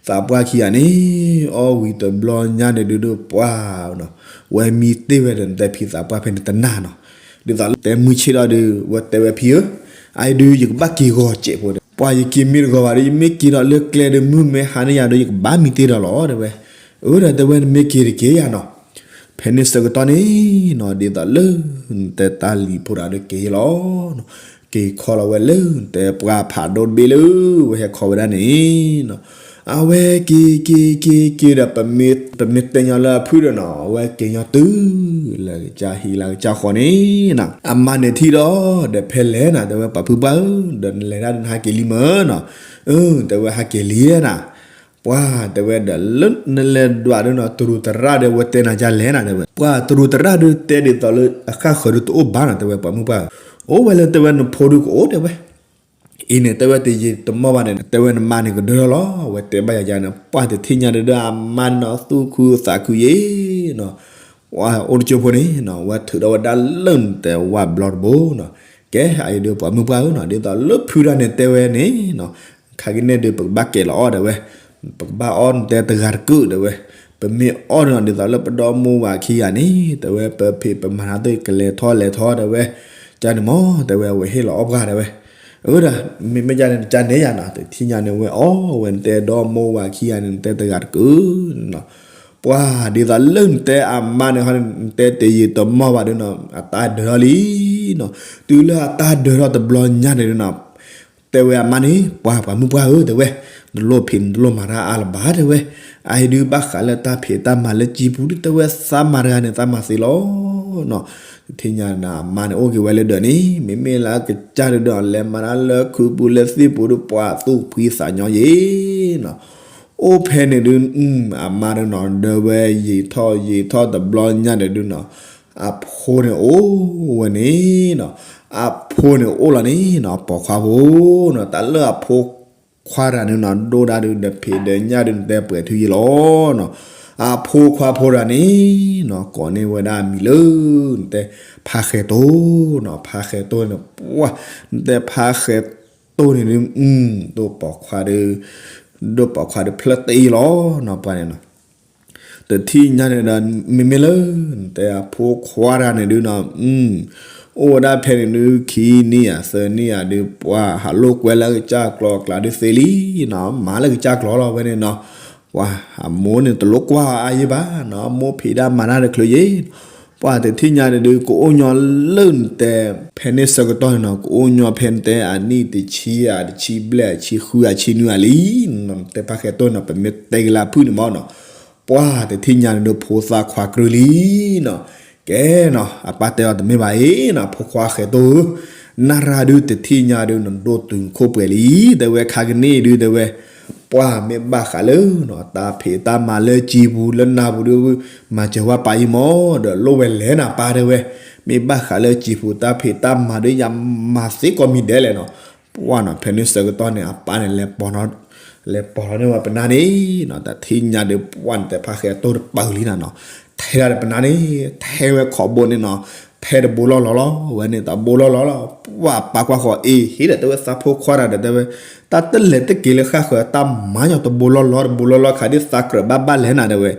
သးပှၢ်ခံဂၤန့ၣ်, အီၣ်ဝံၤတဘျီညါန့ၣ်ဒုးဒီးပှၢ်နီၤ, ဝဲမံတ့ၢ်ဝဲဒီး နတဲဖံသးပှၢ်ဖဲန့ၣ်တနၤနီၤ, ဒ်သိးလၢတဲမုၢ်ဆ့ၣ်ဒီးဒုး ဝဲတဲဝဲဖံဧၢ, အအံၤဒုးယကဘၣ်က့ၤဂီၤစဲးဖိဒီး ပှၢ်ယက့ၤမ့ၢ်တဂီၤဘၣ်ဒီး ယမ့ၢ်က့ၤဒီးလၢကျဲဒီး မုၢ်မ့ၢ်ဟါန့ၢ်ယၤဒီး ယကဘၣ်မံတ့ၢ်ဒီးလီၤတဲဝဲ, အၢ ဒီးတဲဝဲနမ့ၢ်က့ၤတက့ၢ်ယၤနီၤ, ဖဲန့ၣ်ဆၢကတီၢ်န့ၣ်နီၤ ဒ်သိးလၢ နတဲတၢ်လံၤဖိတဂၤဒီးက့ၤယလီၤ, က့ၤခီလီၤဝဲလၢ နတဲပှၢ်ဖးဒိၣ်တဘ့ၣ်လၢ ဝဲဟဲခီဝဲဒၣ်န့ၣ်နီၤ, အဝဲက့ၤက့ၤက့ၤက့ၤဒီး ပမ့ၢ်တဲညီလၢအဖုၣ်ဒီးနီၤ အဝဲက့ၤညီတုၤ လၢကစၢ်ဟံၣ်လၢကစၢ်ဃီန့ၣ်နီၤ, အမါန့ၣ်ထံၣ်ဒီး ဒီးဖဲလဲၣ်နၤ တဲဝဲပှၤဖုပှၢ်ဧၢ, ဒီးနလဲၤတၢ်ဒီးနဟးက့ၤလံမၢနီၤ, အၢ တဲဝဲဟးက့ၤလံနၤ, ပှၢ်တဲဝဲဒီးလၢနလဲၤဒွးဒီးနီၤ တရူးတရၣ်ဒီး ဝဲတဲနၤဒ်လဲၣ်နၤတဲဝဲ, ပှၢ်တရူးတရၣ်ဒီးတဲဒ်သိးလၢအဃၣ်ဃၢၤဒီးတအိၣ်ဘၣ်နီၤ တဲဝဲပှၤမုၣ်ပှၢ်ဧၢ, အိၣ်ဝဲလၢတဲဝဲနဖိဒုးကအိၣ်တဲဝဲ အံၤန့ၣ် တဲဝဲတယံာ်တမီၢ်ဘၣ်န့ၣ် တဲဝဲနမါန့ၣ်ကဒၢထီၣ်လီၤ, ဝဲတဲဘၣ်ယၤယၤန့ၣ် ပှၢ်တထံၣ်ညါဒီး အမါနီၤ သူၣ်ခုသးခုယ့ၣ်နီၤ, ပှၢ်အိၣ်တကၠိဖိန့ၣ်နီၤ ဝဲထုးထီၣ်ဝဲဒၣ်လၢနတဲဝၣ်ဘျီတဘိနီၤ, ကဲအအံၤဒီးပှၤမုၣ်ပှၢ်ဧၢနီၤ ဒ်သိးလၢဖုတၢ်န့ၣ်တဲဝဲန့ၣ်နီၤ, ခါကန့ၣ်ဒုး ပကဘၣ်ကဲလီၤအီၣ်တဲဝဲ, ပကဘၣ်အီၣ်နတဲတဂၤတကုာ်တဲဝဲ, ပမ့ၢ်အီၣ်န့ၣ်နီၤ ဒ်သိးလၢပဒီမိၢ်ဝၤခံဂၤန့ၣ် တဲဝဲပဖံးပမၤတၢ်သ့ၣ်ကလဲၤထီၣ်လဲၤထီၣ်တဲဝဲ, ကန့ၣ်မ့ၢ် တဲဝဲအဝဲဟ့ၣ်လီၤအီၣ်ပှၢ်တဲဝဲ, အၢဒီး မ့မ့ၢ်ကန့ၣ် ကန့ၣ်ယၤနီၤ တထံၣ်ညါန့ၣ် ဝဲအီၣ်ဝဲနတဲဒီမိၢ်ဝၤခံဂၤန့ၣ် နတဲတဂၤတကုာ်နီၤ, ပှၢ်ဒ်သိးလၢနတဲအမါန့ၣ်ဟီန့ၣ် နတဲတယံာ်တမီၢ်ဘၣ်ဒီးနီၤ အတၢ်ဒၢးထီၣ်လံနီၤ, တုၤလၢအတၢ်ဒၢးထီၣ်တဘျီညါန့ၣ်နီၤ တဲဝဲအမါန့ၣ် ပှၢ်ပှၤမုၣ်ပှၢ်ဧၢ တဲဝဲ, နလိၣ်ဖံးနတလိၣ်မၤတၢ်အါလၢၤဘၣ်တဲဝဲ, အအံၤဒုးဘၣ်ဃးလၢတၢ်ဖံးတၢ်မၤလၢကံပူၤဒုး တဲဝဲသးမၤတဂၤန့ၣ် သးမၤသ့လီၤနီၤ, တထံၣ်ညါန့ၣ် အမါန့ၣ်အိၣ်က့ၤဝဲလၢဒၢးန့ၣ် မ့မ့ၢ်လၢအကစၢ်ဒုးဒီး လဲၤမၤတၢ်လၢခုးပူၤလၢသ့ၣ်ပူၤဒုး ပှၢ်သူၣ်ဖှံသးညီယ့ၣ်နီၤ, အိၣ်ဖဲန့ၣ်ဒုး အမါဒုးနီၤ ဒၢးဝဲယံာ်ထီၣ်ယံာ်ထီၣ်တဘျီညါန့ၣ်ဒုးနီၤ အဖိန့ၣ်အိၣ်ဝဲန့ၣ်နီၤ, အဖိန့ၣ်အိၣ်လီၤန့ၣ်နီၤ ပိာ်ခွါဖိနီၤ, တၢ်လၢအဖိခွါတဂၤန့ၣ်နီၤ ဒိၣ်ဒၣ်ဒုးဒီးဖံးဒီးညၣ်ဒုး နတဲပှဲၤထူယ့ၣ်လီၤနီၤ, အဖိခွါဖိတဂၤန့ၣ်နီၤ ကိးန့ၢ်ဝဲဒၣ်အမံၤလၢ နတဲဖါဃဲၤတိၢ်နီၤ, ဖါဃဲၤတိၢ်န့ၣ် ပှၢ် နတဲဖါဃဲၤတိၢ်န့ၣ်ဒုး ဒိၣ်ပိာ်ခွါဒုး ဒိၣ်ပိာ်ခွါဒုးဖျၢၣ်တ့ၢ်လီၤနီၤ ပှၢ်န့ၣ်နီၤ တထံၣ်ညါန့ၣ်ဒီး မ့မ့ၢ်လၢ နတဲအဖိခွါတဂၤန့ၣ်ဒုးနီၤ အိၣ်ဝဲဒၣ်ဖဲန့ၣ်ဒုး ခံနံၣ်ဧါ သၢနံၣ်ဧါဒုး ပှၢ်ဟးလိာ်ကွဲလၢကစၢ်ကျီကျါဒုးသ့လံနီၤ, မၤလၢကစၢ်ကျီလီၤဝဲန့ၣ်နီၤ, ပှၢ်အမိၢ်န့ၣ်တလိၣ်ကွၢ်အါယ့ၣ်ဘၣ်နီၤ, မိၢ်ဖံးတၢ်မၤတၢ်တချုးယ့ၣ် ပှၢ်တထံၣ်ညါန့ၣ်ဒုး ကအိၣ်ညီလၢနတဲ ဖဲန့ၣ်ဆၢကတီၢ်န့ၣ်နီၤ ကအိၣ်ညီဖဲနတဲအနံၣ်တဆံဧါ တဆံဘျဲၣ် တဆံဃု တဆံနွံဧါလံ, နတဲဖါဃဲၤတိၢ်န့ၣ် ပမ့ၢ်တဲက့ၤလၢအဖုၣ်န့ၣ်မ့ၢ်နီၤ, ပှၢ်တထံၣ်ညါန့ၣ်ဒုး ဖိသၣ်ခွါကြၢးလံနီၤ, ကဲနီၤ အပၢ်တဲအီၤတမ့ၢ်ဘၣ်အံၤနီၤ ဖိခွါဃဲၤတိၢ်ဧၢ, နရၤဒုးတထံၣ်ညါဒုး နဒိၣ်တုာ်ခိၣ်ပှဲၤလံ, တဲဝဲခါကန့ၣ်ဒုး တဲဝဲ ပှၢ်မ့ၢ်ဘၣ်ဃးလၢနီၤ တၢ်ဖံးတၢ်မၤလၢကံပူၤလၢနၢ်ပူၤဒုး မၤစၢၤဝဲပၢ်အံၤမ့ၢ် ဒီးလိၣ်ဝဲလဲၣ်နၤပၢ်တဲဝဲ, မ့ၢ်ဘၣ်ဃးလၢကံပူၤတၢ်ဖံးတၢ်မၤဒုး ယမၤသ့ကိးမံၤဒဲးလဲၣ်နီၤ, ပှၢ်နီၤ ဖဲန့ၣ်ဆၢကတီၢ်န့ၣ် အပၢ်န့ၣ် လဲၤပိာ်ထီၣ် လဲၤပိာ်ထီၣ်န့ၢ်ဝဲပနၢ်န့ၣ်နီၤ, တထံၣ်ညါဒုး ပှၢ်နတဲဖါဃဲၤတိၢ်တပာ်လံနၤနီၤ, ထဲဒၣ်ဒီးပနၢ်န့ၣ် ထဲဝဲခိးဘိန့ၣ်နီၤ, ထဲတဘိလီၢ်လီၤလီၤ, ဝဲန့ၣ်တဘိလီၢ်လီၤလီၤ, ပှၢ်ပၢ်ကွၢ်ဃီၤအ့ၣ် ဟ့ၣ်ဒီးတဲဝဲသးဖိခွါတဂၤဒီးတဲဝဲ, တၢ်တလဲၤတက့ၤလၢဃၣ်ဃၢၤ တၢ်မၤညီတဘိလီၢ်လီၤ တဘိလီၢ်လီၤ ခးဒ်သးကြၢးဘၣ်ဘၣ်လဲၣ်နၤတဲဝဲ,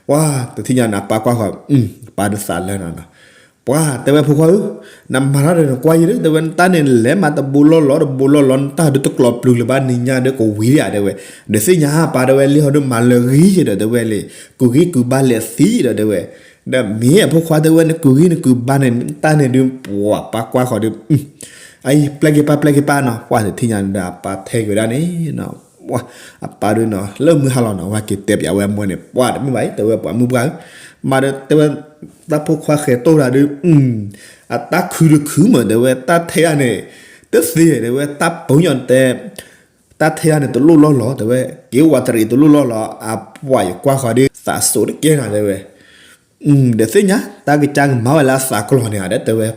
ပှၢ်တထံၣ်ညါန့ၣ် အပၢ်ကွၢ်ဃီၤ, ပၢ်ဒုးသးလၢနၤနီၤ ပှၢ်တဲဝဲဖိခွါဧၢ, နမၤတၢ်ဒီးနကွၢ်ယံၤဒီး တဲဝဲ နတၢ်န့ၣ်လဲၤမၤတဘိလီၢ်လီၤ တဘိလီၢ်လီၤ နတၢ်ဒုးတကျိၤပျုၤလၢၤဘၣ် နံၤညါဒီးကဝံၤဒၣ်တဲဝဲ, ဒီးသ့ၣ်ညါပၢ်တဲဝဲ လံဟီဒုးမၤလၢာ်ဂံၢ်ယံၤဒီးတဲဝဲလံ, ကူးဂံၢ်ကူးဘါလဲၤသံဒီးတဲဝဲ, ဒီးမ့ၢ်အဖိခွါတဲဝဲ နကူးဂံၢ်နကူးဘါန့ၣ် နတၢ်န့ၣ်ဒုး ပှၢ်ပၢ်ကွၢ်ဃီၤဒီး အံၤ ပျဲက့ၤပၢ် ပျဲက့ၤပၢ်နီၤ, ပှၢ်တထံၣ်ညါန့ၣ်ဒီး အပၢ်ထဲက့ၤဝဲဒၣ်န့ၣ်နီၤ, ပှၢ်အပၢ်ဒုးနီၤ လၢမုၢ်ဟါလီၤနီၤ ဝဲက့ၤတဲပၠးဝဲအမိၢ်န့ၣ် ပှၢ်တမ့ၢ်ဘၣ်အံၤ တဲဝဲပှၤမုၢ်ပှၢ်ဧၢ, မၤဒီးတဲဝဲ သးဖိခွါဃဲၤတိၢ်တၢ်ဒုး အတၢ်ခုတခုမး တဲဝဲတၢ်ထဲဂၤန့ၣ် တသ့ တဲဝဲတၢ်ပူၤညီတဲ တၢ်ထဲဂၤန့ၣ်တလိၣ်လီၢ်လီၤ တဲဝဲ က့ၤဝးတရံးတလိၣ်လီၢ်လီၤ အပှၢ်ယကွၢ်ဃီဒီး သးစိးတကဲနၤတဲဝဲ ဒီးသ့ၣ်ညါ တၢ်ကစၢ်ကမၤဝဲလၢအသးကျိၤန့ၣ် တဲဝဲ,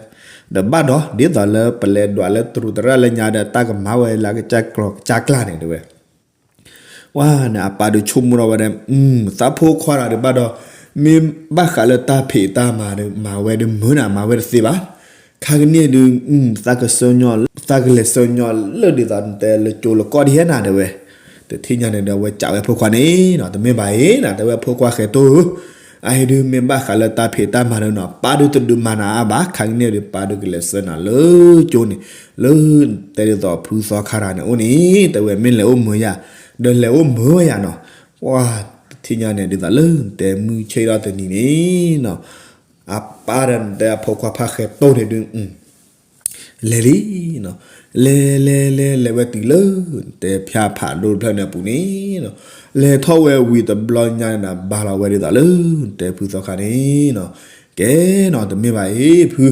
ဒီးဘၣ်ဒီး ဒ်သိးလၢပလဲၤဒွးလၢတရူးတရၣ်လၢညါဒီး တၢ်ကမၤဝဲလၢအကစၢ်ကျိၤကစၢ်ကျါန့ၣ် တဲဝဲ, ဝဲန့ၣ် အပၢ်ဒုးဆိကမိၣ်ထီၣ်ဝဲဒၣ် သးဖိခွါတဂၤဒုးဘၣ်ဒီး မ့ၢ်ဘၣ်ဃးလၢတၢ်ဖံးတၢ်မၤဒီး မၤဝဲဒုးမုာ်နၤ မၤဝဲတသ့ဘၣ်, ခါကန့ၣ်ဒုး သးကဆှၢညီ သးကလဲၤဆှၢညီလၢဒ်သိးတဲလၢကၠိလၢကီၢ်ဒ်ဟဲနၤ တဲဝဲ, တထံၣ်ညါန့ၣ်ဒီး အဝဲစံးဝဲဖိခွါန့ၣ်နီၤ တမ့ၢ်ဘၣ်အံၤနၤ တဲဝဲဖိခွါဃဲၤတိၢ်ဧၢ အအံၤဒုးမ့ၢ်ဘၣ်ဃးလၢတၢ်ဖံးတၢ်မၤဒီးနီၤ ပၢ်ဒုးတဒုးမၤနၤအါဘၣ် ခါကန့ၣ်ဒုး ပၢ်ဒုးကလဲၤဆှၢနၤလၢကၠိန့ၣ် လၢတဲဒ်သိးဖုသီခါတဂၤန့ၣ်အိၣ်န့ၣ် တဲဝဲမ့ၢ်လဲၤအိၣ်မုာ်ယၤ ဒီးလဲၤအိၣ်မုာ်ဝဲယၤနီၤ, ပှၢ်တထံၣ်ညါန့ၣ် ဒ်သိးလၢတဲမုၢ်ဆ့ၣ်ထီၣ်တနံၤန့ၣ်နီၤ အပၢ်ဒီးတဲအဖိခွါဖါဃဲၤတိၢ်န့ၣ်ဒုး လဲၤလံနီၤ, လဲၤလဲၤလဲၤလဲၤဝဲတုၤလၢ တဲဖၠၣ်ဖးဒိၣ်တဖျၢၣ်န့ၣ်အပူၤန့ၣ်နီၤ, လဲၤထီၣ်ဝဲဝံၤတဘျီညါန့ၣ်ဒီး ဘၣ်လီၤဝဲဒ်သိးလၢ တဲဖုသီခါန့ၣ်နီၤ, ကဲနီၤ တမ့ၢ်ဘၣ်အံၤ ဖု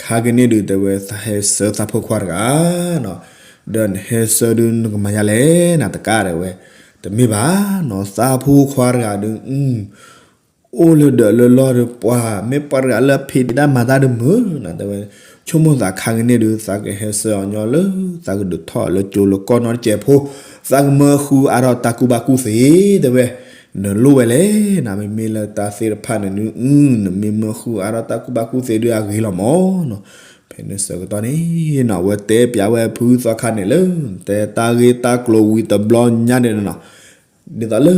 ခါကန့ၣ်ဒုး တဲဝဲသးဟဲဆှၢသးဖိခွါတဂၤနီၤ, ဒီးနဟဲဆှၢဒုးနကမၤယါလဲၣ်နၤတကး တဲဝဲ, တမ့ၢ်ဘၣ်နီၤ သးဖိခွါတဂၤဒုး အိၣ်လၢဒၢးလၢလီၢ်ဒီးပှၤ မ့ၢ်ပှၤတဂၤလၢအဖံးတၢ်မၤတၢ်ဒုးမုာ်နီၤ တဲဝဲ, ဆိကမိၣ်သးခါကန့ၣ်ဒုး သးကဟဲဆှၢအီၤညီလၢ သးကဒုးထီၣ်လၢကၠိလၢကီၢ်နီတစဲးဖိ, သးကမၢဃုအါထီၣ်တၢ်ကူၣ်ဘၣ်ကူၣ်သ့ တဲဝဲ, နလိၣ်ဝဲလဲၣ်နၤ မ့မ့ၢ်လၢတၢ်သ့ၣ်တဖၣ်န့ၣ်ဒုး နမ့ၢ်မၢဃုအါထီၣ်တၢ်ကူၣ်ဘၣ်ကူၣ်သ့ဒုးအဂ့ၤလီၤမးနီၤ, ဖဲန့ၣ်ဆၢကတီၢ်န့ၣ်နီၤ အဝဲတဲပၠးဝဲဖုသီခါန့ၣ်လၢ တဲတၢ်ဂ့ၢ်တၢ်ကျိၤဝံၤတဘျီညါန့ၣ်နီၤ ဒ်သိးလၢ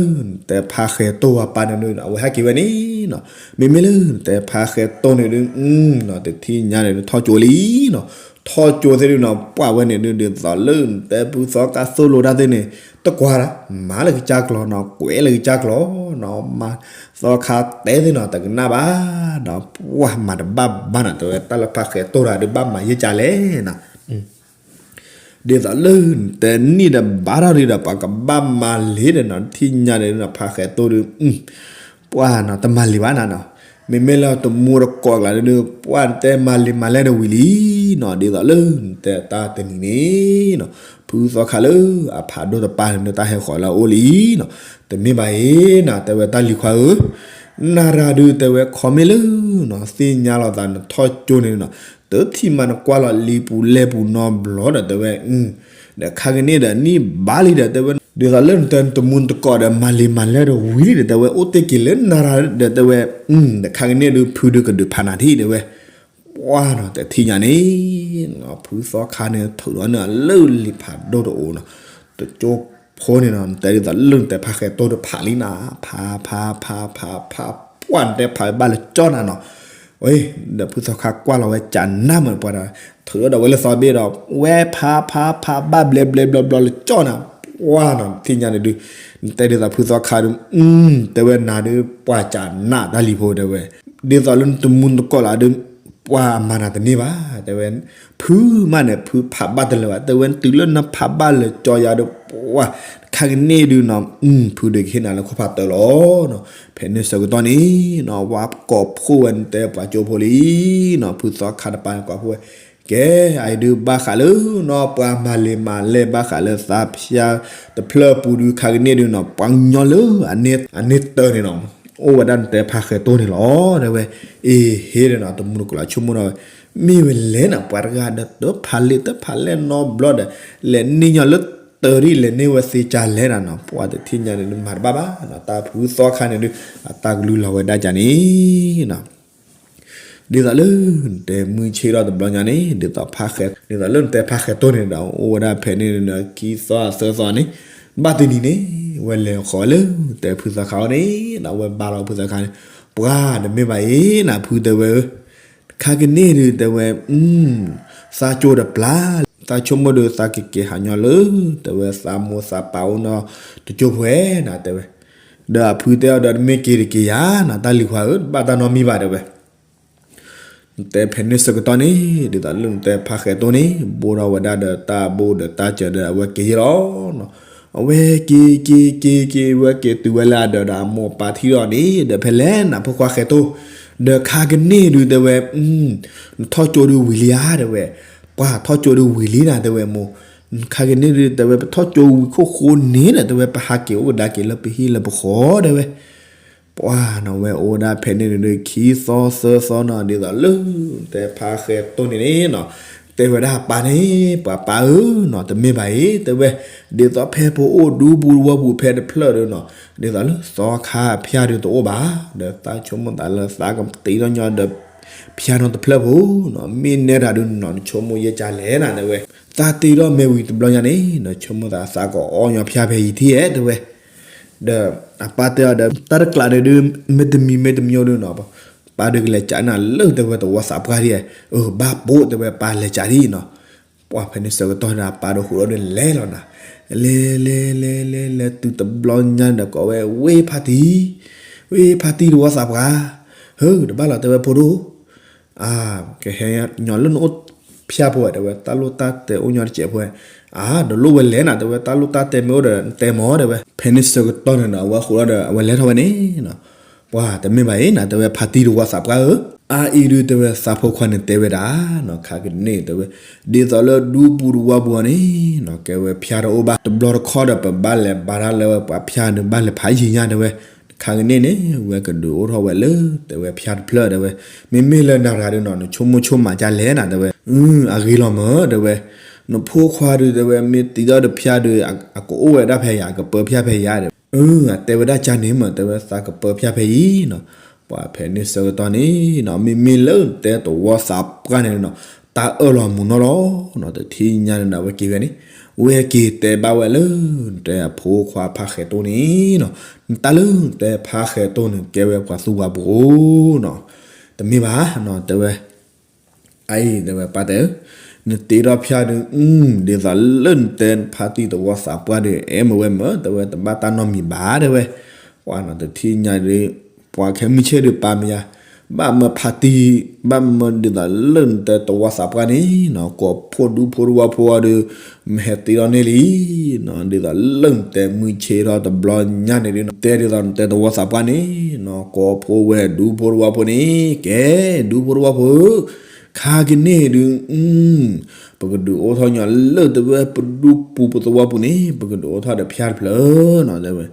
တဲဖါဃဲၤတိၢ်အပၢ်န့ၣ်ဒုး အဝဲဟဲက့ၤဝဲန့ၣ်နီၤ, မ့မ့ၢ်လၢ တဲဖါဃဲၤတိၢ်န့ၣ်ဒုး တထံၣ်ညါန့ၣ်ဒုး ထီၣ်ကၠိလံနီၤ, ထီၣ်ကၠိသ့ၣ်ဒုးနီၤ ပှၢ်ဝဲန့ၣ်ဒုး ဒ်သိးလၢ တဲဖုသီခါသိၣ်လိတၢ်သ့ၣ်န့ၣ် တကွၢ်ဒၣ် မၤလၢကစၢ်ကျိၤနီၤ ကွဲးလၢကစၢ်ကျိၤနီၤ မၤသီခါတဲသ့ၣ်နီၤ တကနၣ်ဘၣ်နီၤ ပှၢ်မၤတဘၣ်ဘၣ်နီၤ တဲဝဲတၢ်လၢဖါဃဲၤတိၢ်တၢ်ဒုးဘၣ်မၤယဲၢ်ကၢလဲၣ်နီၤ ဒ်သိးလၢတနံၣ်ဒီးဘၣ်ထီၣ်ဒံးဒီး ပှၤကဘၣ်မၤလ့ၤဒီးနီၤ ထံၣ်ညါန့ၣ်နီၤ ဖါဃဲၤတိၢ်ဒုး ပှၢ်နီၤ တမၤလ့ၤဘၣ်နၤနီၤ, မ့မ့ၢ်လၢတမူတကိးကျါဒုး ပှၢ်နတဲမၤလ့ၤမၤလဲၢ်တဝံၤလံနီၤ ဒ်သိးလၢ တဲတၢ်တနံၤန့ၣ်နီၤ ဖုသီခါလၢ အဖးဒိၣ်တပၤန့ၣ် တၢ်ဟဲဃီၤလၢအအိၣ်လံနီၤ, တမ့ၢ်ဘၣ်အံၤနၤ တဲဝဲတၢ်လံၤခွါဧၢ နၤရၤဒုး တဲဝဲခီမ့ၢ်လၢနီၤ သ့ၣ်ညါလီၤသးနထီၣ်ကၠိန့ၣ်နီၤ တထံၣ်မးနကွၢ်လီၤလံပူၤလဲၢ်ပူၤနီတဘျီဒီး တဲဝဲ ဒီးခါကန့ၣ်ဒီးနံၣ်ဘၣ်လံဒီး တဲဝဲ ဒ်သိးလၢနတဲတမူတကိးဒီး မၤလ့ၤမၤလဲၢ်တဝံၤလံဒီး တဲဝဲ အိၣ်တ့ၢ်က့ၤလၢနၤရၤဒီး တဲဝဲ ဒီးခါကန့ၣ်ဒုး ဖုဒုးကဒုးဖးနၤထံၣ် တဲဝဲ ပှၢ်နီၤ တထံၣ်ညါန့ၣ် ဖုသီခါန့ၣ် ထုးဒီးန့ၢ်အလၢလံၤဖးဒိၣ်တအိၣ်နီၤ, တကၠိဖိန့ၣ်နီၤ နတဲဒ်သိးလၢနတဲဖါဃဲၤတိၢ်တဖးလံနၤ, ဖးဖးဖးဖးဖး ပှၢ်နတဲဖးဝဲဘၣ်လၢကၠီၣ်နၤနီၤ, ဒီးဖုသီခါကွၢ်လီၤဝဲကနၣ်မးပှၢ်ဒီး ထုးဒီးဝဲလၢသီဘ့ၣ်ဒီး ဝဲဖးဖးဖးဘၣ်ဘျဲဘျဲဘျီဘျီလၢကၠီၣ်နၤ, ပှၢ်နီၤ တထံၣ်ညါန့ၣ်ဒုး နတဲဒ်သိးဖုသီခါဒုး တဲဝဲနၤဒုး ပှၢ်ကနၣ်တၢ်လံၤဖိတဲဝဲ ဒ်သိးလၢနတမူတကိးလၢဒုး ပှၢ်မၤနၤတန့ၢ်ဘၣ် တဲဝဲ ဖုမးန့ၣ် ဖုဖးဘၣ်တလၢာ်ဘၣ် တဲဝဲ တုၤလၢနဖးဘၣ်လၢကၠီယါဒီး ပှၢ် ခါကန့ၣ်ဒုးနီၤ ဖုဒုးကဟ့ၣ်နၤလၢခိၣ်ဖးတၢၢ်လီၤနီၤ, ဖဲန့ၣ်ဆၢကတီၢ်န့ၣ်နီၤ ဝဲကိးဖှိၣ်ဝဲနတဲပှၤကၠိဖိလံနီၤ ဖုသီခါတပၤန့ၣ်ကိးဖှိၣ်ဝဲ ကဲ အအံၤဒုးဘၣ်ဃးလၢနီၤ ပှၤမၤလ့ၤမၤလဲၢ်ဘၣ်ဃးလၢသးဖၠါတဖျၢၣ်ပူၤဒုး ခါကန့ၣ်ဒုးနီၤ ပှၤကညီလၢအန့ၢ်တၢ်န့ၣ်နီၤ အိၣ်ဝဲဒၣ်နတဲဖါဃဲၤတိၢ်န့ၣ်လီၤ တဲဝဲ အ့ဟ့ဒီးနီၤ တမူတကိးလၢဆိကမိၣ်ဒီးဝဲ မ့ၢ်ဝဲလဲၣ်နီၤ ပှၤတဂၤဒီးတဖးလ့ၤတဖးလဲၢ်နီတဘျီဒီး လဲၤန့ၢ်ညီလၢတၢ်ဒ်လဲၣ်န့ၢ်ဝဲသ့ကၢ်လဲၣ်နၤနီၤ ပှၤတထံၣ်ညါန့ၣ်ဒုးမၤတဘၣ်ဘၣ်နီၤ တၢ်ဖုသီခါန့ၣ်ဒုး အတၢ်ကလုၢ်လီၤဝဲဒၣ်ကၢ်န့ၣ်နီၤ ဒ်သိးလၢ နတဲမုၢ်ဆ့ၣ်ထီၣ်တဘျီညါန့ၣ် ဒ်သိးဖးဃဲ ဒ်သိးလၢနတဲဖါဃဲၤတိၢ်န့ၣ်ဒီး အိၣ်ဝဲဒၣ်ဖဲန့ၣ်ဒီး ခံသီသၢသီန့ၣ် ဘၣ်တနံၤန့ၣ် ဝဲလဲၤဃီၤလၢ တဲဖုသီခါအအိၣ်န့ၣ် ဒီးဝဲဘါလီၤဖုသီခါန့ၣ် ပှၤတမ့ၢ်ဘၣ်အံၤနၤ ဖုတဲဝဲဧၢ ခါကန့ၣ်ဒုးတဲဝဲ သးကၠိတပျၢ် သးဆိကမိၣ်ဒီးသးကက့ၤဟးညီလၢ တဲဝဲသးမိၢ်သးပၢ်အိၣ်နီတကၠိဖိဧဲနၤ တဲဝဲ ဒီးအဖုတဲအီၤဒီး တမ့ၢ်က့ၤတက့ၤယၤနၤ တၢ်လံၤခွါဧၢ တဘၣ်တၢ်နီတမံၤဘၣ်တဲဝဲ နတဲဖဲန့ၣ်ဆၢကတီၢ်န့ၣ် ဒ်သိးလၢနတဲဖါဃဲၤတိၢ်န့ၣ် ဘိထီၣ်ဝဲဒၣ်ဒီးတၢ်ဘိဒီးတၢ်စၢၤဒီးအဝဲက့ၤယဲလီၤနီၤ အဝဲက့ၤက့ၤက့ၤက့ၤ ဝဲက့ၤတုၤဝဲလၢအဒၢးဒီးအမိၢ်ပၢ်ထံဒီးန့ၣ် ဒီးဖဲလဲၣ်နၤဖိခွါဃဲၤတိၢ်, ဒီးခါကန့ၢ်ဒုးတဲဝဲ, နထီၣ်ကၠိဒုးဝံၤလံဧါ တဲဝဲ, ပှၤထီၣ်ကၠိဒုးဝံၤလံနၤ တဲဝဲမိၢ်, ခါကန့ၢ်ဒုးတဲဝဲ ပထီၣ်ကၠိဝံၤခိၣ်ဃိန့ၣ်ဒီး တဲဝဲပဟးက့ၤအိၣ်ကဒါက့ၤလၢပဟံၣ်လၢပဃီ တဲဝဲ ပှၤနီၤ ဝဲအိၣ်ဝဲဒၣ်ဖဲန့ၣ်ဒုး ခံသီသၢသီနီၤ ဒ်သိးလၢ တဲဖါဃဲၤတိၢ်န့ၣ်န့ၣ်နီၤ, တဲဝဲဒၣ်ပၢ်န့ၣ် ပှၤပၢ်ဧၢနီၤ တမ့ၢ်ဘၣ်အံၤ တဲဝဲ, ဒ်သိးဖဲပအိၣ်ဒူပူၤဝီပူၤဖဲတဖျၢၣ်ဒုးနီၤ, ဒ်သိးလၢသီခါဖၠါဒုးတအိၣ်ဘၣ်, ဒီးသးဆိကမိၣ်သးလၢသးကတ့ထီၣ်ညီဒီး ဖၠါနီတဖျၢၣ်ဖိနီၤ, မ့ၢ်နဲဒၣ်ဒုးနီၤ နဆိကမိၣ်ယဲၢ်ကၢလဲၣ်နၤ တဲဝဲ, သးတ့ထီၣ်မ့ၢ်ဝံၤတဘျီညါန့ၣ် နဆိကမိၣ်သးသးကအီၣ်ညီဖၠါဖဲယံၤထံၣ်ဧဲ တဲဝဲ ဒီးအပၢ်တဲအီၤဒီး တၢ်တကျးန့ၣ်ဒုး မ့ၢ်တမံၤမ့ၢ်တမံၤဒုးနီၤ, ပၢ်ဒုးကလဲၤကးနၤလၢတဲဝဲသဝီသးပှၢ်ဒံး, အၢ ဘၣ်ပိာ်တဲဝဲပၢ်လဲၤကးဒံးနီၤ, ပှၤဖဲန့ၣ်ဆၢကတီၢ်န့ၣ် အပၢ်ဒီးဃိးဒီးလဲၤလီၤနၤ, လဲၤလဲၤလဲၤလဲၤလဲၤတုၤတဘျီညါန့ၣ်ဒီးကိးဝဲ ဝ့ၢ်ဖါတံၢ်, ဝ့ၢ်ဖါတံၢ်သဝီသးပှၢ်, ဟၢ တဘၣ်လီၤတဲဝဲဖိဒိၣ် အါ ကဟဲညီလၢနအိၣ်ဖၠါဖိဝဲ တဲဝဲ တၢ်လိၣ်တၢ်တဲအိၣ်ညီတစဲးဖိဝဲ, အါ ဒီးလိၣ်ဝဲလဲၣ်နၤ တဲဝဲ တၢ်လိၣ်တၢ်တဲမ့ၢ်အိၣ်ဒီးနတဲမ့ၢ် တဲဝဲ, ဖဲန့ၣ်ဆၢကတီၢ်န့ၣ်ဒီး အဝဲဃိးဒီးအဝဲလဲၤထီၣ်ဝဲန့ၣ်နီၤ, ပှၤတမ့ၢ်ဘၣ်အံၤနၤ တဲဝဲ ဖါတံၢ်သဝီသးပှၢ်ဧၢ, အါအံၤဒုးတဲဝဲသးဖိခွါန့ၣ်တဲဝဲဒၣ်နီၤ ခါကန့ၢ်တဲဝဲ, ဒ်သိးလၢဒူပူၤသဝီပူၤအီၤန့ၣ်နီၤ ကဲဝဲဖၠါတအိၣ်ဘၣ် တဘျီတခီၣ်ဒီးပဘၣ်လဲၤဘါတၢ်လၢဝဲပှၤဖၠါဒုးဘၣ်လဲၤဖးယံၤညါတဲဝဲ ခါကန့ၢ်န့ၣ် ဝဲကဒုးအိၣ်ထီၣ်ဝဲလၢ တဲဝဲဖၠါတဖျၢၣ်တဲဝဲ, မ့မ့ၢ်လၢနၤတဂၤဒုးနီၤ နဆိကမိၣ်ဆိကမးကၢလဲၣ်နၤ တဲဝဲ, အဂ့ၤလီၤမး တဲဝဲ, နဖိခွါဒုးတဲဝဲ မ့ၢ်တ့ထီၣ်ဒီးဖၠါဒုး အကအိၣ်ဝဲဒၣ်ဖဲယၤ အကပၢဖၠါဖဲယၤဒီး, အတဲဝဲဒၣ်ကၢန့ၣ်မး တဲဝဲ သးကပၢဖၠါဖဲအံၤနီၤ, ပှၤဖဲန့ၣ်ဆၢကတီၢ်န့ၣ်နီၤ မ့မ့ၢ်လၢတဲသဝီသးပှၢ်န့ၣ်နီၤ တၢ်အၢၣ်လီၤမုာ်နီၢ်လီၤနီၤ တထံၣ်ညါန့ၣ်ဒီး အဝဲက့ၤဝဲန့ၣ်, ဝဲက့ၤတဲဘၣ်ဝဲလၢ တဲအဖိခွါဖါဃဲၤတိၢ်န့ၣ်နီၤ, နတၢ်လၢတဲဖါဃဲၤတိၢ်န့ၣ် ကဲဝဲပှၤသူပှၤပှိၤနီၤ, တမ့ၢ်ဘၣ်နီၤ တဲဝဲ အအံၤ တဲဝဲပၢ်တဲဧၢ, နတ့ထီၣ်ဖၠါဒုး ဒ်သိးလၢနတဲဖါတံၢ်သဝီသးပှၢ်ဒုး အဲၣ်မ့ၢ်ဝဲမ့ၢ် တဲဝဲ တဘၣ်တၢ်နီတမံၤဘၣ် တဲဝဲ, ပှၤနီၤ တထံၣ်ညါဒုး ပှၤခဲမုၢ်ဆ့ၣ်ဒုးပာ်မ့ၢ်ယါ, ဘၣ်မၢဖါတံၢ် ဘၣ်မၢဒ်သိးလၢနတဲသဝီသးပှၢ်န့ၣ်နီၤ ကိးဖိဒူဖိသဝီဖိအီၤဒုး မ့ၢ်ဟဲတ့ထီၣ်န့ၢ်လံနီၤ ဒ်သိးလၢနတဲမုၢ်ဆ့ၣ်ထီၣ်တဘျီညါန့ၣ်ဒုးနီၤ တဲဒ်သိးနတဲသဝီသးပှၢ်န့ၣ်နီၤ ကိးဖိဝဲဒူဖိသဝီဖိန့ၣ် ကဲ ဒူဖိသဝီဖိဧၢ, ခါကန့ၢ်ဒုး ပကဒုးအိၣ်ထီၣ်ညီလၢတဲဝဲပဒူပူၤပသဝီပူၤန့ၣ် ပကဒုးအိၣ်ထီၣ်ဒီးဖၠါတဖျၢၣ်နီၤ တဲဝဲ,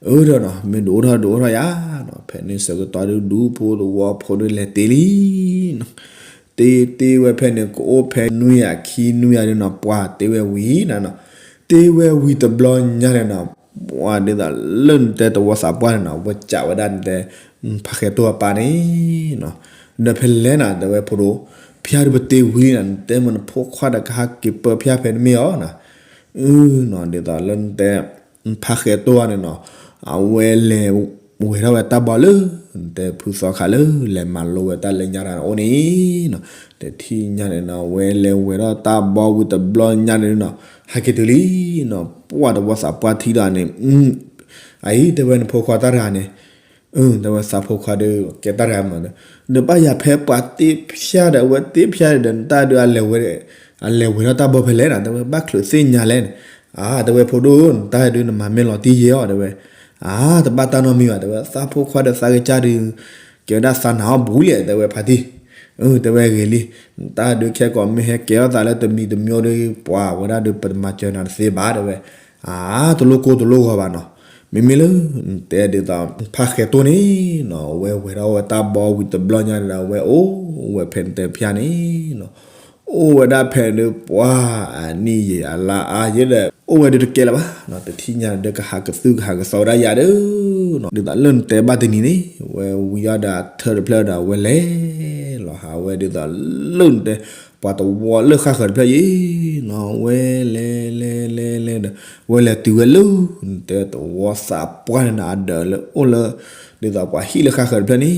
အၢ ဒီးနီၤ မ့ၢ်ဒုးအိၣ်ထီၣ်ဒုးအိၣ်ထီၣ်ယါနီၤ ဖဲန့ၣ်ဆၢကတီၢ်ဒုး ဒူဖိသဝီဖိဒုးလဲၤတ့လံနီၤ, တ့တ့ဝဲဖဲန့ၣ် ကအိၣ်ဖဲနွံယၤခံနွံယၤဒုးနီၤ ပှၤတ့ဝဲဝံၤနၤနီၤ, တ့ဝဲဝံၤတဘျီညါန့ၣ်နီၤ ပှၤဒ်သိးလၢနတဲသဝီသးပှၢ်န့ၣ်နီၤ ဝဲကးဝဲဒၣ်နတဲ ဖါဃဲၤတိၢ်အပၢ်န့ၣ်နီၤ, ဒီးဖဲလဲၣ်နၤ တဲဝဲဖိဒိၣ်, ဖၠါဒုးပတ့ဝံၤနၤ နတဲမ့ၢ်နဖိခွါဒီးကဟးက့ၤပၢဖၠါဖဲတမ့ၢ်အီၤနီၤ, အၢနီၤ ဒ်သိးလၢနတဲ ဖါဃဲၤတိၢ်န့ၣ်နီၤ အဝဲလဲၤဝဲၤထီၣ်ဝဲတၢ်ဘီလၢ နတဲဖုသီခါလၢ လဲၤမၤလိဝဲတၢ်လၢညါတဂၤန့ၣ်အိၣ်န့ၣ်နီၤ, တထံၣ်ညါန့ၣ်နီၤ ဝဲလဲၤဝဲၤထီၣ်တၢ်ဘီဝံၤတဘျီညါန့ၣ်နီၤ ဟဲက့ၤတုၤလံနီၤ ပှၤသဝီသးပှၢ်ထံဒီးန့ၣ် အအံၤ တဲဝဲနဖိခွါတၢ်တဂၤန့ၣ် တဲဝဲသးဖိခွါဒီး ကဲတၢ်တဂၤမးဒီး ဒီးဘၣ်ယၤဖဲပှၤတ့ဖၠါဒီး အဝဲတ့ဖၠါဒီး နတၢ်ဒုး အလဲၤဝဲထီၣ်တၢ်ဘီဖဲလဲၣ်နီၤ တဲဝဲဘၣ်ချုးသ့ၣ်ညါလဲၣ်န့ၣ်, အါ တဲဝဲဖိဒိၣ် နတၢ်ဒုးနမၤမဲာ်လီၤတံၢ်ယဲၢ်အီၤ တဲဝဲ, အါ တဘၣ်တၢ်နီတမံၤဘၣ် တဲဝဲသးဖိခွါဒီးသးကစၢ်ဒုး ကဲဝဲဒၣ်သးနၤအီၣ်ဘူးလံ တဲဝဲဖါတံၢ်, တဲဝဲဂ့ၤလံ, နတၢ်ဒုးခဲကိးမ့ၢ်ဟဲကဲထီၣ်သးလၢတမံၤတမံၤဒီး ပှၤဝဲဒၣ်ဒုးပတမၤစၢၤနၤတသ့ဘၣ် တဲဝဲ, အါ တလိၣ်ကိၢ်တလိၣ်ဂီၤဘၣ်နီၤ, မ့မ့ၢ်လၢ တဲဒ်သိး ဖါဃဲၤတိၢ်န့ၣ်နီၤ အဝဲဝဲၤထီၣ်ဝဲတၢ်ဘီဝံၤတဘျီညါန့ၣ်ဒီး အဝဲအိၣ်ဝဲဖဲနတဲဖၠါန့ၣ်နီၤ, အိၣ်ဝဲဒၣ်ဖဲန့ၣ်ပှၤအနံၣ်ယံာ်အလါအါယဲဒီး အိၣ်ဝဲဒုးတကဲလၢၤဘၣ်နီၤ, တထံၣ်ညါဒီးကဟးကသုၣ်ကဟးကသီဝဲဒၣ်ယၤဒီးနီၤ, ဒ်သိးလၢနတဲဘၣ်တနံၤန့ၣ် ဝဲဝံၤအီၤဒီးအထၢၣ်တဖျၢၣ်ဒီး ဝဲလဲၤလီၤဟးဝဲဒ်သိးလၢနတဲ ပှၤသဝီလၢဃၣ်ဃၢၤတဖျၢၣ်အံၤနီၤ, ဝဲလဲၤလဲၤလဲၤလဲၤဒီး ဝဲလဲၤတုၤဝဲလၢ နတဲသဝီသးပှၢ်န့ၣ်နီၤ အဒၢးလၢအိၣ်လၢ ဒ်သိးပှၤဟံၣ်လၢဃၣ်ဃၢၤတဖျၢၣ်န့ၣ်နီ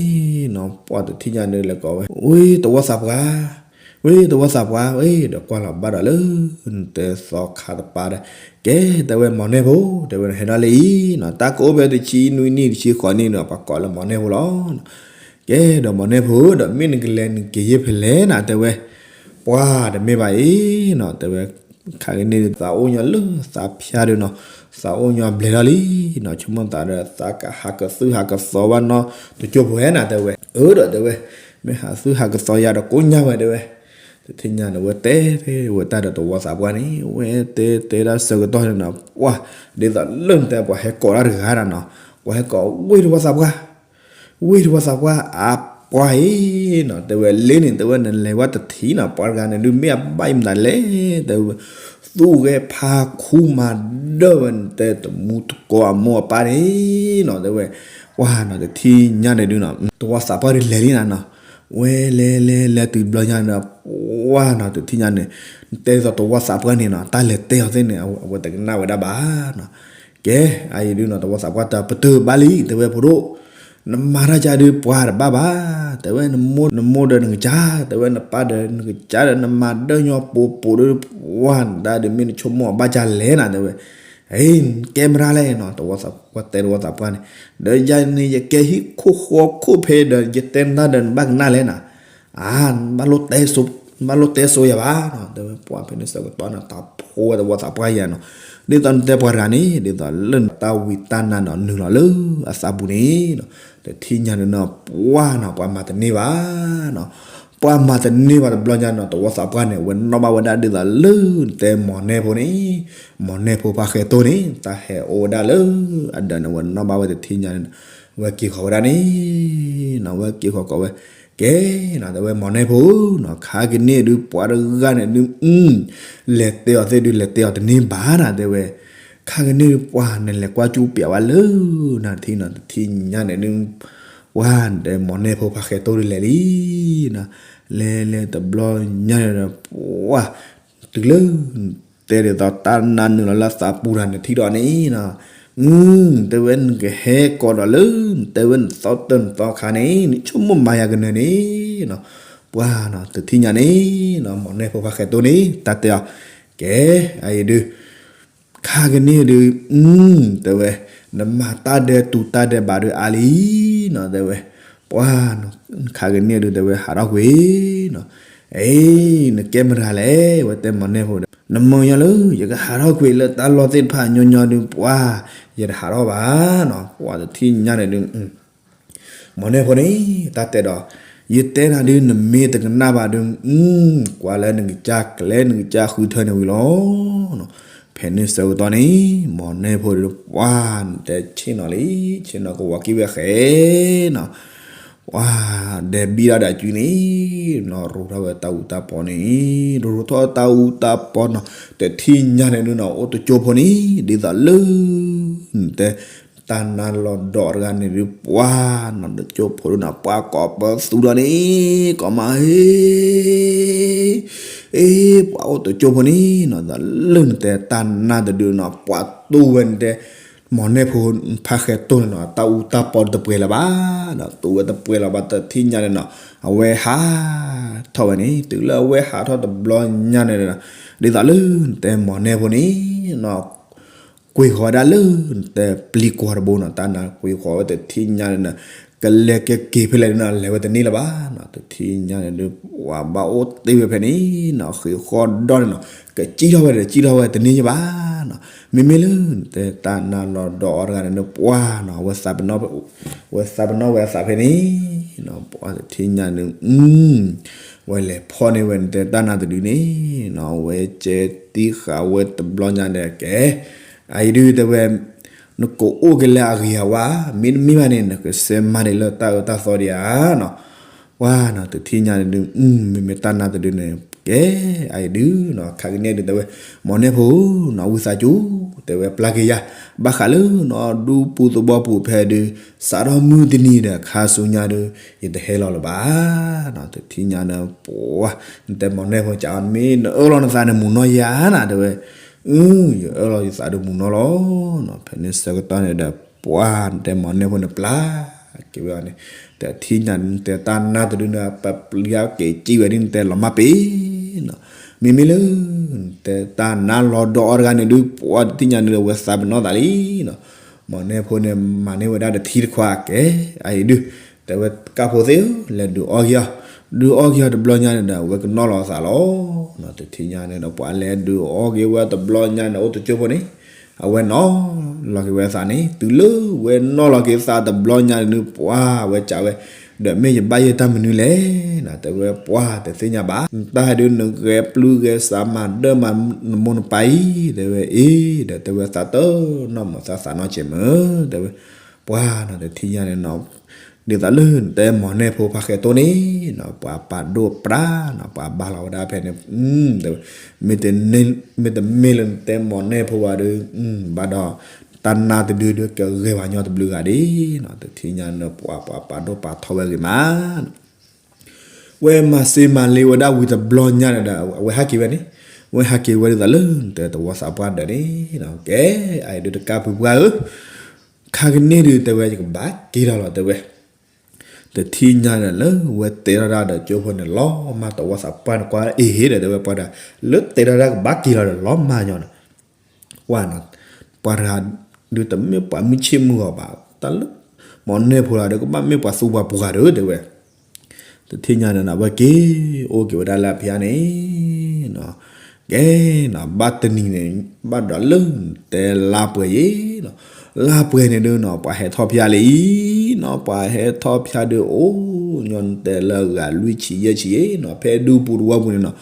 ၤ, ပှၤတထံၣ်ညါဒီးလဲၤကိးဝဲ ဝ့ၢ်သဝီသးပှၢ်, ဝ့ၢ်သဝီသးပှၢ် ဝ့ၢ်ဒီးကွၢ်လီၤဘၣ်ဒီးလၢ နတဲသီခါတပၤဒီး ကဲ တဲဝဲမီၢ်နဲၣ်ဖိ တဲဝဲဟဲထီၣ်လၢအံၤနီၤ, တၢ်ကအိၣ်ဖဲတဆံနွံနံၣ်တဆံဃိးနံၣ်ဒီး ပှၤကိးလၢမီၢ်နဲၣ်ဖိလီၤ. ကဲ ဒီးမီၢ်နဲၣ်ဖိ ဒီးမ့ၢ်နကလဲၤနက့ၤယဲၢ်ဖဲလဲၣ်နၤ တဲဝဲ, ပှၤတမ့ၢ်ဘၣ်အံၤနီၤ တဲဝဲ ခါကန့ၣ်ဒုး သးအိၣ်ညီလၢသးဖၠါဒုးနီၤ, သးအိၣ်ညီဘျဲၣ်ထီၣ်လံနီၤ, ဆိကမိၣ်သးဒီး သးကဟးကသုၣ်ဟးကသီဘၣ်နီၤ, တကၠိဖိဟဲနၤတဲဝဲ, အၢဒီးတဲဝဲ, မ့ၢ်ဟးသုၣ်ဟးကသီယၤဒီးကိးညါဝဲတဲဝဲ, တထံၣ်ညါန့ၣ် ဝဲတဲဝဲတၢ်ဒီးသဝီသးပှၢ်န့ၣ်, ဝဲတဲတဲဒၣ်ဆၢကတီၢ်န့ၣ်နီၤ, ပှၢ်, ဒ်သိးလၢနတဲပှၤဟဲကိးတၢ်တဂၤနီၤ, ပှၤဟဲကိးဝ့ၢ်သဝီသးပှၢ် ဝ့ၢ်သဝီသးပှၢ်အပှၢ်အံၤနီၤ, တဲဝဲလ့န့ၣ် တဲဝဲနလဲၤဝဲတထံၣ်နီၤ, ပှၤတဂၤန့ၣ်ဒုးမ့ၢ်အဘၣ်အံၤမတၤလဲၣ်, တဲဝဲ, သူၣ်ဂဲၤဖးခူမၤဒၢၣ်ဝဲနတဲတမူတကိးအမိၢ်အပၢ်န့ၣ်နီၤ, တဲဝဲ, ပှၢ်နီၤ တထံၣ်ညါန့ၣ်ဒုးနီၤ, သဝီသးပှၢ်ဒုးလဲၤလံနၤနီၤ, ဝဲလဲၤလဲၤလဲၤတုၤဘျီညါန့ၣ်, ပှၢ်နီၤ တထံၣ်ညါန့ၣ်, နတဲဒ်သိးသဝီသးပှၢ်န့ၣ်နီၤ, တၢ်လဲၤတဲအီၤသ့ၣ်န့ၣ် အဝဲတကနၣ်ဝဲဒၣ်ဘၣ်နီၤ, ကဲ, အအံၤဒုးနီၤ သဝီသးပှၢ်တၢ်ပတုာ်ဘၣ်လံ, တဲဝဲဖိဒိၣ်, နမၤတၢ်ကါဒုးပှၤတဘၣ်ဘၣ်, တဲဝဲနမိၢ်ဒီးနကစၢ်, တဲဝဲနပၢ်ဒီးနကစၢ်ဒီး နမၤဒၢၣ်ညီပိာ်ပိာ်ဒုး, ပှၢ်နတၢ်ဒုးမ့ၢ်နဆိကမိၣ်အီၤဘၣ်ကၢ်လဲၣ်နၤ တဲဝဲ, အ့ နကဲမတၤလဲၣ်နီၤ, သဝီသးပှၢ်တဲသဝီသးပှၢ်န့ၣ်, ဒီးယၤန့ၣ် ယကဲဟံၣ်ခိၣ်ဃီခိၣ်ဖဲဒီး ယတဲနတၢ်ဒီးနဘၣ်ကနၣ်လဲၣ်နၤ အါ, ဘၣ်လိၣ်တဲစိယၤဘၣ်နီၤ, တဲဝဲပှၢ်ဖဲန့ၣ်ဆၢကတီၢ်န့ၣ် တၢ်ဖိဝဲသဝီသးပှၢ်ယၤနီၤ, ဒ်သိးနတဲပှၤတဂၤန့ၣ် ဒ်သိးလၢနတၢ်ဝံတၢ်နါနီၤ နုာ်လီၤလၢအသးပူၤန့ၣ်နီၤ, တထံၣ်ညါန့ၣ်နီၤ ပှၢ်နီၤ ပှၤမၤတန့ၢ်ဘၣ်နီၤ, ပှၤမၤတန့ၢ်ဘၣ်တဘျီညါနီၤ သဝီသးပှၢ်န့ၣ် ဝဲနီၣ်ဘၣ်ဝဲဒၣ်ဒ်သိးလၢနတဲမိၢ်နဲဖိန့ၣ်, မိၢ်နဲဖိဖါဃဲၤတိၢ်န့ၣ် တၢ်ဟဲအိၣ်ဝဲဒၣ်လၢအဒၢးန့ၣ် ဝဲနီၣ်ဘၣ်ဝဲတထံၣ်ညါန့ၣ်, ဝဲက့ၤဃီၤဝဲဒၣ်န့ၣ်နီၤ, ဝဲက့ၤဃီၤကိးဝဲ, ကဲနီၤ တဲဝဲမိၢ်နဲဖိနီၤ ခါကန့ၣ်ဒုးပှၤတဂၤန့ၣ်ဒုး လဲၤတဲအီၤသ့ၣ်ဒုး လဲၤတဲအီၤတန့ၢ်ဘၣ်နၤ တဲဝဲ, ခါကန့ၣ်ဒုးပှၤနလဲၤကွၢ်ကၠူပျးဝဲလၢနၤတထံၣ်နီၤ တထံၣ်ညါန့ၣ်ဒုး, ပှၤနတဲမိၢ်နဲဖိဖါဃဲၤတိၢ်ဒုးလဲၤလံနီၤ, လဲၤလဲၤတဘျီညါန့ၣ်ဒီး ပှၤ တုၤလၢ တဲဒ်သိးတၢ်နါနုာ်လီၤလၢသးပူၤတၢ်နထံၣ်ဒီးန့ၣ်နီၤ, တဲဝဲနကဟဲကိးဒီးလၢ တဲဝဲနသီတၢၢ်နသီခါန့ၣ် နဆိကမိၣ်မၤယၤကနၢၤန့ၣ်နီၤ, ပှၤနီၤ တထံၣ်ညါန့ၣ်နီၤ မိၢ်နဲဖိဖါဃဲၤတိၢ်န့ၣ် တၢ်တဲအီၤ, ကဲ အအံၤဒုး ခါကန့ၣ်ဒုး တဲဝဲ နမၤတၢ်ဒဲးတူၤတၢ်ဒဲးဘးဒုးအါလံနီၤ တဲဝဲ, ပှၤ ခါကန့ၣ်ဒုး တဲဝဲဟးထီၣ်ကွံာ်နီၤ, အ့ နကဲမတၤလဲၣ် ဝဲတဲမိၢ်နဲဖိဒီး နမၢယၤလၢ ယကဟးထီၣ်ကွံာ်လၢတၢ်လီၢ်သ့ၣ်တဖၣ်ညီညီဒုး ပှၤ ယတဟးထီၣ်ဘၣ်နီၤ, ပှၤတထံၣ်ညါန့ၣ်ဒုး မိၢ်နဲဖိန့ၣ် တၢ်တဲဒီး, ယတဲနၤဒုး နမ့ၢ်တကနၣ်ဘၣ်ဒုး ကွၢ်လၢနကစၢ်ကျဲနကစၢ်ဃုထၢန့ၣ်ဝံၤလီၤ. ဖဲန့ၣ်ဆၢကတီၢ်န့ၣ် မိၢ်နဲဖိဒုး ပှၤ နတဲဆ့ၣ်နီၤလံ, ဆ့ၣ်နီၤကဝီၤကံၣ်ဝဲဃဲနီၤ, ပှၤ ဒဲးဘံၣ်ဒၣ်ဒီးအကုန့ၣ်နီၤ ရူးထီၣ်ဝဲတၢ်အူတၢ်ပီန့ၣ်, ရူးထီၣ်တၢ်အူတၢ်ပီနီၤ တထံၣ်ညါန့ၣ်ဒုးနီၤ အိၣ်တကၠိဖိန့ၣ် ဒ်သိးလၢ နတဲ တၢ်နါလီၤဒီးတဂၤန့ၣ်ဒုး ပှၤနီၤ တကၠိဖိဒုးနီၤ ပှၤကိးပသူဒီးန့ၣ် ကိးမးဟ့ အ့ ပှၤအိၣ်တကၠိဖိန့ၣ်နီၤ ဒ်သိးလၢနတဲတၢ်နါတဒုးနီၤ ပှၤတူၢ်ဝဲနတဲ မိၢ်နဲဖိ ဖါဃဲၤတိၢ်န့ၣ်နီၤ တၢ်အူတၢ်ပီတပှဲၤလၢၤဘၣ်နီၤ တူၢ်ဝဲတပှဲၤလၢၤဘၣ် တထံၣ်ညါန့ၣ်နီၤ အဝဲဟးထီၣ်ဝဲန့ၣ် တုၤလၢအဝဲဟးထီၣ်တဘျီညါန့ၣ်နီၤ ဒ်သိးလၢနတဲမိၢ်နဲဖိန့ၣ်နီၤ ကွံာ်ဃီၤဝဲဒၣ်လၢ နတဲပျံၤကွီၤတဘိနီၤ တၢ်နါကွံာ်ဃီၤဝဲတထံၣ်ညါန့ၣ်နီၤ ကလဲၤကက့ၤဖဲလဲၣ်န့ၣ်နီၤ လဲၤဝဲတန့ၢ်လၢၤဘၣ်နီၤ တထံၣ်ညါန့ၣ်ဒုး ပှၤဘၣ်အိၣ်တ့ၢ်ဝဲဖဲန့ၣ်နီၤ ဃ့ၢ်ဃီဒီန့ၣ်နီၤ ကစံၣ်ထီၣ်ဝဲဒီး စံၣ်ထီၣ်ဝဲတန့ၢ်ဘၣ်နီၤ မ့မ့ၢ်လၢ နတဲတၢ်နါလီၤဒီးအီၤတဂၤန့ၣ်ဒုး ပှၤနီၤ ဝဲသးပနီၣ် ဝဲသးပနီၣ်ဝဲအသးဖဲန့ၣ်နီၤ ပှၤတထံၣ်ညါန့ၣ် ဝဲလဲၤဖီၣ်န့ၢ်ဝဲနတဲတၢ်နါတဒုန့ၣ်နီၤ ဝဲကဲတံၢ်ဃာ်ဝဲတဘျီညါန့ၣ်ကဲ အအံၤဒုးတဲဝဲ နကအိၣ်က့ၤလၢအဂ့ၤအဝါ မ့တမ့ၢ်ဘၣ်န့ၣ် နကစဲးမၤန့ၢ်လၢတၢ်အၢတၢ်သီဒံးဧါနီၤ ပှၤနီၤ တထံၣ်ညါန့ၣ်ဒုး မ့မ့ၢ်တၢ်နါတဒုန့ၣ် ကဲ အအံၤဒုးနီၤ ခါကန့ၣ်ဒုးတဲဝဲ မိၢ်နဲဖိနီၤ ဝံသးစူၤ တဲဝဲပျၢ်က့ၤယၤ ဘၣ်ဃးလၢနီၢ်ဒူပူၤသဝီပူၤဖဲဒုး စးထီၣ်မုၢ်တနံၤဒီးခါဆူညါဒုး ယတဟဲလီၤလၢၤဘၣ်နီၤ တထံၣ်ညါန့ၣ် ပှၤ နတဲမိၢ်နဲဖိကးအီၤ မ့ၢ်နအၢၣ်လီၤနသးနမူၤနီၢ်ယၤနၤ တဲဝဲ အု ယအၢၣ်လီၤယသးဒုးမူၤနီၢ်လီၤနီၤ ဖဲန့ၣ်ဆၢကတီၢ်န့ၣ်ဒီး ပှၤ နတဲမိၢ်နဲဖိန့ၣ်ပျၢ်က့ၤဝဲအီၤန့ၣ် တထံၣ်ညါနတဲတၢ်နါတဒုန့ၣ် ပပျံၤက့ၤစံၣ်ဝဲဒ်နတဲလီၤမၢ်ပ့ၤနီၤ မ့မ့ၢ်လၢ နတဲတၢ်နါလီၤဒီးအီၤတဂၤန့ၣ်ဒုး ပှၤတထံၣ်ညါန့ၣ်ဒီး ဝဲသးပနီၣ်သးလံနီၤ မိၢ်နဲဖိန့ၣ် မၤန့ၢ်ဝဲဒၣ်တထံတခွါကဲ အအံၤဒုး တဲဝဲကၢ်ဖိသ့ၣ်ဧၢ လဲၤဒုးအီၣ်က့ၤအီၤ ဒုးအီၣ်က့ၤအီၤတဘျီညါန့ၣ်ဒီး အဝဲကနီၣ်လီၤအသးလီၤ. တထံၣ်ညါန့ၣ်ဒီး ပှၤလဲၤဒုးအီၣ်က့ၤဝဲတဘျီညါန့ၣ် အိၣ်တကၠိဖိန့ၣ် အဝဲနီၣ်လီၤက့ၤဝဲအသးန့ၣ် တုၤလၢဝဲနီၣ်လီၤက့ၤသးတဘျီညါန့ၣ် ပှၤဝဲကးဝဲ ဒီးမ့ၢ်ယဘၣ်ယဲၢ်တၢ်မနုၤလဲၣ်န့ၣ် တဲဝဲပှၤတသ့ၣ်ညါဘၣ် နတၢ်ဟဲဒုးနဂဲၤပျုၢ်ဂဲၤစးမၤဒၢမၤနမိၢ်နပၢ်အံၤ တဲဝဲအ့ ဒီးတဲဝဲသးတနီၣ်မုာ်သးသးနီၣ်ကဲးမုာ် တဲဝဲ ပှၤနီၣ်တထံၣ်ညါန့ၣ်နီၣ် ဒ်သိးလၢနတဲမိၢ်နဲၣ်ဖိဖါဃဲတိၢ်န့ၣ်နီၣ် ပှၤပာ်ဒိၣ်ပြးနီၣ် ပှၤဘါလီၤဝဲဒၣ်ဖဲန့ၣ် တဲဝဲ မ့တမ့ၢ်လၢနတဲမိၢ်နဲၣ်ဖိဝဲဒီး ဘၣ်ဒီး တၢ်နါတဒုဒီးကဂဲၤဘၣ်ညီတဘျုးဂၤဒၣ်နီၣ် တထံၣ်ညါန့ၣ် ပှၤပှၤပာ်ဒိၣ်ပာ်ထီဝဲဂ့ၤမး ဝဲမၤစ့မၤလ့ဝဲဒၣ်ဝံၤတဘျီညါန့ၣ်ဒီး အဝဲဟဲက့ၤဝဲန့ၣ် ဝဲဟဲက့ၤဝဲဒ်သိးလၢနတဲတဝီသးပှၢ်ဒၢးန့ၣ်နီၣ် ကဲ အအံၤဒုးတကးဖုပှၢ်ဧၢ ခါကန့ၢ်ဒုးတဲဝဲ ယကဘၣ်က့ၤထီၣ်လီၤတဲဝဲ တထံၣ်ညါဒီးလၢဝဲတဲထီၣ်ဒၣ်ဒီးကၠိဖိန့ၣ် လီၤမၢ်တဝီသးပှၢ်န့ၣ်ကွၢ်အ့ၣ်ဟ့ဒီးတဲဝဲပှၤတဂၤ လၢတဲထီၣ်ဒၣ်ကဘၣ်က့ၤလီၤဒီးလီၤမၢ်ညီန့ၣ် ပှၤနီၣ် ပှၤတဂၤဒုးတမ့ၢ်ပှၤမုၢ်ဆ့ၣ်မုၢ်ဂီၤဘၣ် တၢ်လၢ မိၢ်နဲၣ်ဖိလၢဒုးကဘၣ်မ့ၢ်ပှၤသူပှၤပှၢ်ဒီးတဲဝဲ တထံၣ်ညါန့ၣ်နီၣ် အဝဲက့ၤအိၣ်က့ၤဝဲဒၣ်လၢအဖံးအါန့ၣ်နီၣ် ကဲနီၣ် ဘၣ်တနံၤန့ၣ် ဘၣ်ဒီးလၢနတဲလါပှဲၤယ့ၣ်နီၣ် လါပှဲၤန့ၣ်ဒုးနီၣ် ပှၤဟဲထီၣ်ဖၠါလံနီၣ် ပှၤဟဲထီၣ်ဖၠါဒုးအိၣ် ညီနတဲလၢအဂၤလွံၢ်ဆံယဲၢ်ဆံယ့ၣ်နီၣ် ဖဲဒူဖိတဝီပူၤန့ၣ်နီၣ်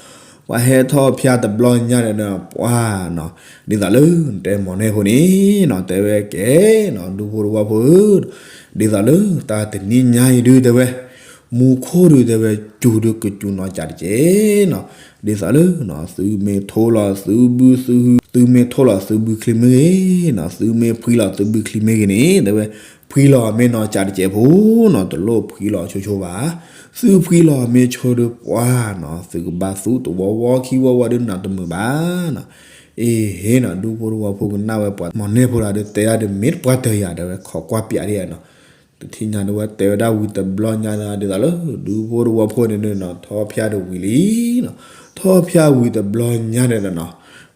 ပှၤဟဲထီၣ်ဖၠါတဘျီညါန့ၣ်ဒီး ပှၤနီၣ် ဒ်သိးလၢနတဲမိၢ်နဲၣ်ဖိန့ၣ်နီၣ် တဲဝဲကဲနီၣ် ဒူဖိတဝီဖိဧၢ ဒ်သိးလၢတၢ်တနံၤညါအံၤဒုးတဲဝဲ မူခိၣ်ဒုးတဲဝဲ စူၤဒုးကစူၤနီၢ်ကးတကဲးနီၣ် ဒ်သိးလၢ သုမ့ၢ်ထိလီၤသုဘုသု သုမ့ၢ်ထိလီၤသုဘုချံမ့ၢ်ဂ့ၤနီၣ် သုမ့ၢ်ဖှံလီၤသုဘုချံမ့ၢ်ဂ့ၤန့ၣ် တဲဝဲ ဖှံလီၤမ့ၢ်နီၢ်ကးတကဲးဖိနီၣ် တလိၣ်ဖှံလီၤဆိဆိဘၣ် သုဖှံလီၤမ့ၢ်ဆိဒုးပှၤနီၣ် သုကဘၣ်သူတဝီဝီခံဝီဝီဒုးနီၣ်တမုာ်ဘၣ်နီၣ် အ့ၣ်ဟ့နီၣ် ဒူဖိတဝီဖိကနၣ်ဝဲပှၤမိၢ်နဲၣ်ဖိလၢဒုးတဲဒၣ်ဒုးမ့ၢ်တပှၢ်တၢၢ်ယၤ တဲဝဲခိးကွၢ်ပၠးဒ်နီၣ် တထံၣ်ညါန့ၣ်ဝဲတဲဝဲဒၣ်ဝံၤတဘျီညါန့ၣ် ဒ်သိးလၢ ဒူဖိတဝီဖိန့ၣ်နီၣ် ထီၣ်ဖၠါဒုးဝံၤလံနီၣ် ထီၣ်ဖၠါဝံၤတဘျီညါန့ၣ်နီၣ်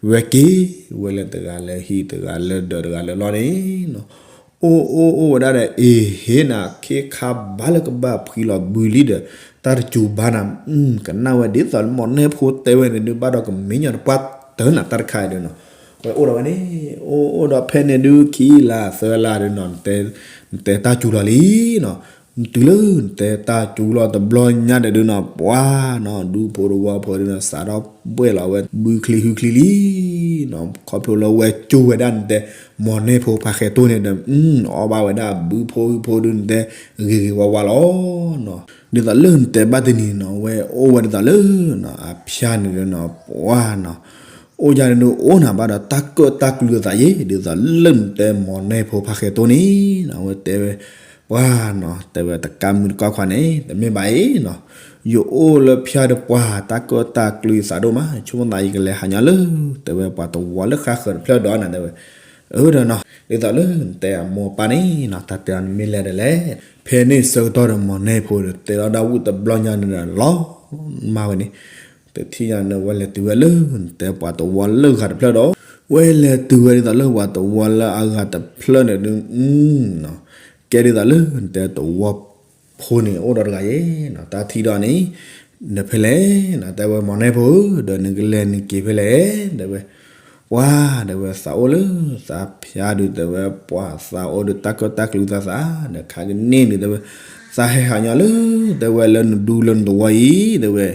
ဝဲက့ၤဝဲလၢတဂၤလၢဟံၣ်တဂၤလၢဒၢးတဂၤလၢလီၢ်န့ၣ်နီၣ် အိၣ်အိၣ်အိၣ်ဝဲဒၣ်ဒီး အ့ၣ်ဟ့နၤ ခ့ခါဘၣ်လၢကဘၣ်ဖှံလီၤဘုလံဒီး တၢ်တစူၤဘၣ်နၤ ကနၣ်ဝဲဒ်သိးလၢမိၢ်နဲၣ်ဖိတဲဝဲန့ၣ်ဒုး ဘၣ်ဒီးကမ့ၢ်ညီတပှၢ်တၢၢ်နၤတၢ်တခါအံၤဒုးနီၣ် ဝဲအိၣ်ဒီးဝဲန့ၣ် အိၣ်အိၣ်ဒီးဖဲန့ၣ်ဒုးခံလါသၢလါဒုးနီၣ် နတဲတၢ်စူၤလီၤလံနီၣ် တုၤလၢနတဲတၢ်စူၤလီၤတဘျီညါဒီးဒုးနီၣ် ပှၤနီၣ် ဒူဖိတဝီဖိဒုးနီၣ် စးထီၣ်ဘှဲၣ်လီၤဝဲဘုချံဟုချံလံ နီၣ် ခီဖျိလၢဝဲစူၤဝဲဒၣ်နတဲ မိၢ်နဲၣ်ဖိဖါဃဲတိၢ်န့ၣ်ဒီး အီၣ်ဘၣ်ဝဲဒၣ်ဘုဖိဟုဖိဒုးနတဲ ဂ့ၤဂ့ၤဝါဝါလီၤနီၣ် ဒ်သိးလၢနတဲဘၣ်တနံၤနီၣ် ဝဲအိၣ်ဝဲဒ်သိးလၢနီၣ် အဖၠါန့ၣ်ဒီးနီၣ် ပှၤနီၣ် အိၣ်ယၤန့ၣ်ဒုးအိၣ်နၤဘၣ်ဒီးတၢ်ကၢၣ်တၢ်ကျူအသးယ့ၣ် ဒ်သိးလၢနတဲမိၢ်နဲၣ်ဖိဖါဃဲတိၢ်န့ၣ်နီၣ် အဝဲတဲဝဲ ပှၤနီၣ် တဲဝဲတကးမုၢ်တကီၢ်ခွါန့ၣ် တမ့ၢ်ဘၣ်အံၤနီၣ် ယအိၣ်လၢဖၠါဒီးပှၤတၢ်ကၢၣ်တၢ်ကျူသးဒိၣ်မး ဆိကမိၣ်သးယကလဲၤဟးညီလၢ တဲဝဲပှၤတဝီလၢဃါဃၢၤတဖျၢၣ်ဒီးနၤတဲဝဲ အၢဒီးနီၣ် ဒ်သိးလၢနတဲအမိၢ်ပၢ်န့ၣ်နီၣ် တၢ်တဲအီၤန့ၣ်မ့ၢ်လဲၣ်ဒ်လဲၣ် ဖဲန့ၣ်ဆၢကတီၢ်ဒီးမိၢ်နဲၣ်ဖိဒီး တဲထီၣ်ဒၣ်ဝံၤတဘျီညါန့ၣ်ဒီး လီၤမၢ်ဝဲန့ၣ် တထံၣ်ညါန့ၣ် ဝဲလဲၤတုၤဝဲလၢ နတဲပှၤတဝီလၢဂၤတဖျၢၣ်ဒီး ဝဲလဲၤတုၤဝဲဒ်သိးလၢပှၤတဝီလၢအဂၤတဖျၢၣ်န့ၣ်ဒုး ကဲဒ်သိးလၢနတဲတဝီဖိန့ၣ် အိၣ်ဒီးတဂၤယ့ၣ်နီၣ် တၢ်ထံၣ်ဒီးန့ၣ် နဖဲလဲၣ်နီၣ် တဲဝဲမိၢ်နဲၣ်ဖိဧၢ ဒီးနကလဲၤနက့ၤဖဲလဲၣ် တဲဝဲ ပှၤ တဲဝဲသးအိၣ်လၢသးဖၠါဒုး တဲဝဲပှၤသးအိၣ်ဒီးတၢ်ကၢၣ်တၢ်ကျူသးသး ဒီးခါကန့ၢ်ဒုး တဲဝဲ သးဟဲဟးညီလၢ တဲဝဲလၢနဒူလၢနတဝီအံၤ တဲဝဲ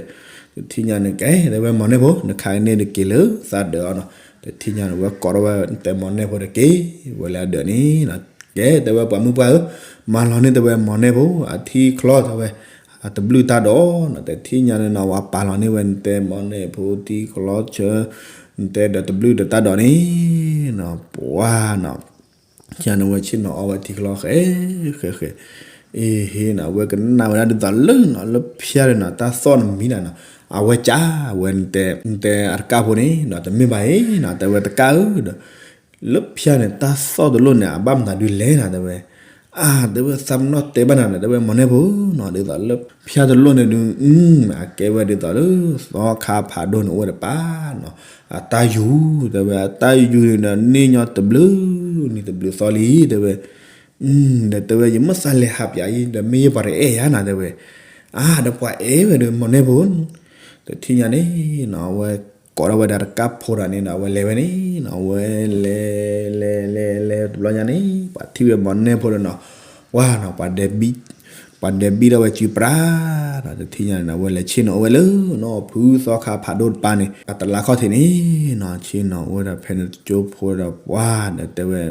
တထံၣ်ညါန့ၣ်ကဲ တဲဝဲမိၢ်နဲၣ်ဖိ နခါကန့ၢ်ဒုးက့ၤလၢသးဒၢးအီၤနီၣ် တထံၣ်ညါန့ၣ် ဝဲကိးထီၣ်ဝဲတဲမိၢ်နဲၣ်ဖိဒီးက့ၤဝဲလၢအဒၢးန့ၣ်နီၣ် ကဲ တဲဝဲပှၤမုၢ်ပှၢ်ဧၢ မၤလီၤန့ၢ်တဲဝဲမိၢ်နဲၣ်ဖိ အထံချီတဲဝဲ အတဘျုးတၢ်ဒီးနီၣ် တထံၣ်ညါန့ၣ်နီၣ် ဝဲပာ်လီၤန့ၢ်ဝဲနတဲမိၢ်နဲၣ်ဖိထံချီဆၢ နတဲဒီးတဘျုးဒီးတၢ်ဒီးန့ၣ်နီၣ် ပှၤနီၣ် ကန့ၣ်ဝဲဆ့ၣ်နီၤအီၣ်ဝဲထံချီဃဲ ဃဲ ဃဲ အ့ၣ်ဟ့နီၣ် ဝဲကနၣ်ဝဲဒၣ်ဒ်သိးလၢနီၣ် လၢဖၠါန့ၣ်နီၣ် တၢ်သီၣ်နမံၤနၤနီၣ် အဝဲကးဝဲနတဲ နတဲအတကးဖိန့ၣ်နီၣ် တမ့ၢ်ဘၣ်အံၤနီၣ် တဲဝဲတကးဧၢဒီး လၢဖၠါန့ၣ် တၢ်သီၣ်တလိၣ်န့ၣ် အဘၣ်မနုၤဒုးလဲၣ်နီၣ် တဲဝဲ အါ တဲဝဲသးပနီၣ်တဲဘၣ်နၤနီၣ် တဲဝဲမိၢ်နဲၣ်ဖိနီၣ် ဒ်သိးလၢဖၠါတလိၣ်န့ၣ်ဒုး အကဲဝဲဒ်သိးလၢ သီခါဖးဒိၣ်န့ၣ်အိၣ်ဝဲတပၤနီၣ် အတၢ်ယူၤ တဲဝဲ အတၢ်ယူၤန့ၣ်ဒီးန့ၢ်ညီတဘျုးနံၤတဘျုးသီလံ တဲဝဲ ဒီးတဲဝဲ ယမ့ၢ်သးလဲၤဟးပၠးအံၤ ဒီးမ့ၢ်ယပှၤတအဲၣ်ယၤနၤ တဲဝဲ အါ ဒီးပှၤအဲၣ်ဝဲဒီး မိၢ်နဲဖိ တထံၣ်ညါန့ၣ်နီၤ အဝဲကိးထီၣ်ဝဲဒၣ်တကၣ်ဖိတဂၤန့ၣ်ဒီး အဝဲလဲၤဝဲန့ၣ်နီၤ အဝဲလဲၤ လဲၤ လဲၤ လဲၤတဘျီညါန့ၣ် ပှၤထံၣ်ဝဲမိၢ်နဲဖိဒီးနီၤ ပှၤနီၤ ပှၤဒဲးဘံၣ်ထီၣ်ဝဲစုပြၢ်ဒီး တထံၣ်ညါန့ၣ်နီၤ အဝဲလဲၤဆ့ၣ်နီၤအိၣ်ဝဲလၢနီၤ ဖုသီခါဖးဒိၣ်တပၤန့ၣ် အတလါခီၣ်ထံးန့ၣ်နီၤ ဆ့ၣ်နီၤအိၣ်ဝဲဒီး ဖဲန့ၣ်တကၠိဖိဒီး ပှၤဒီးတဲဝဲ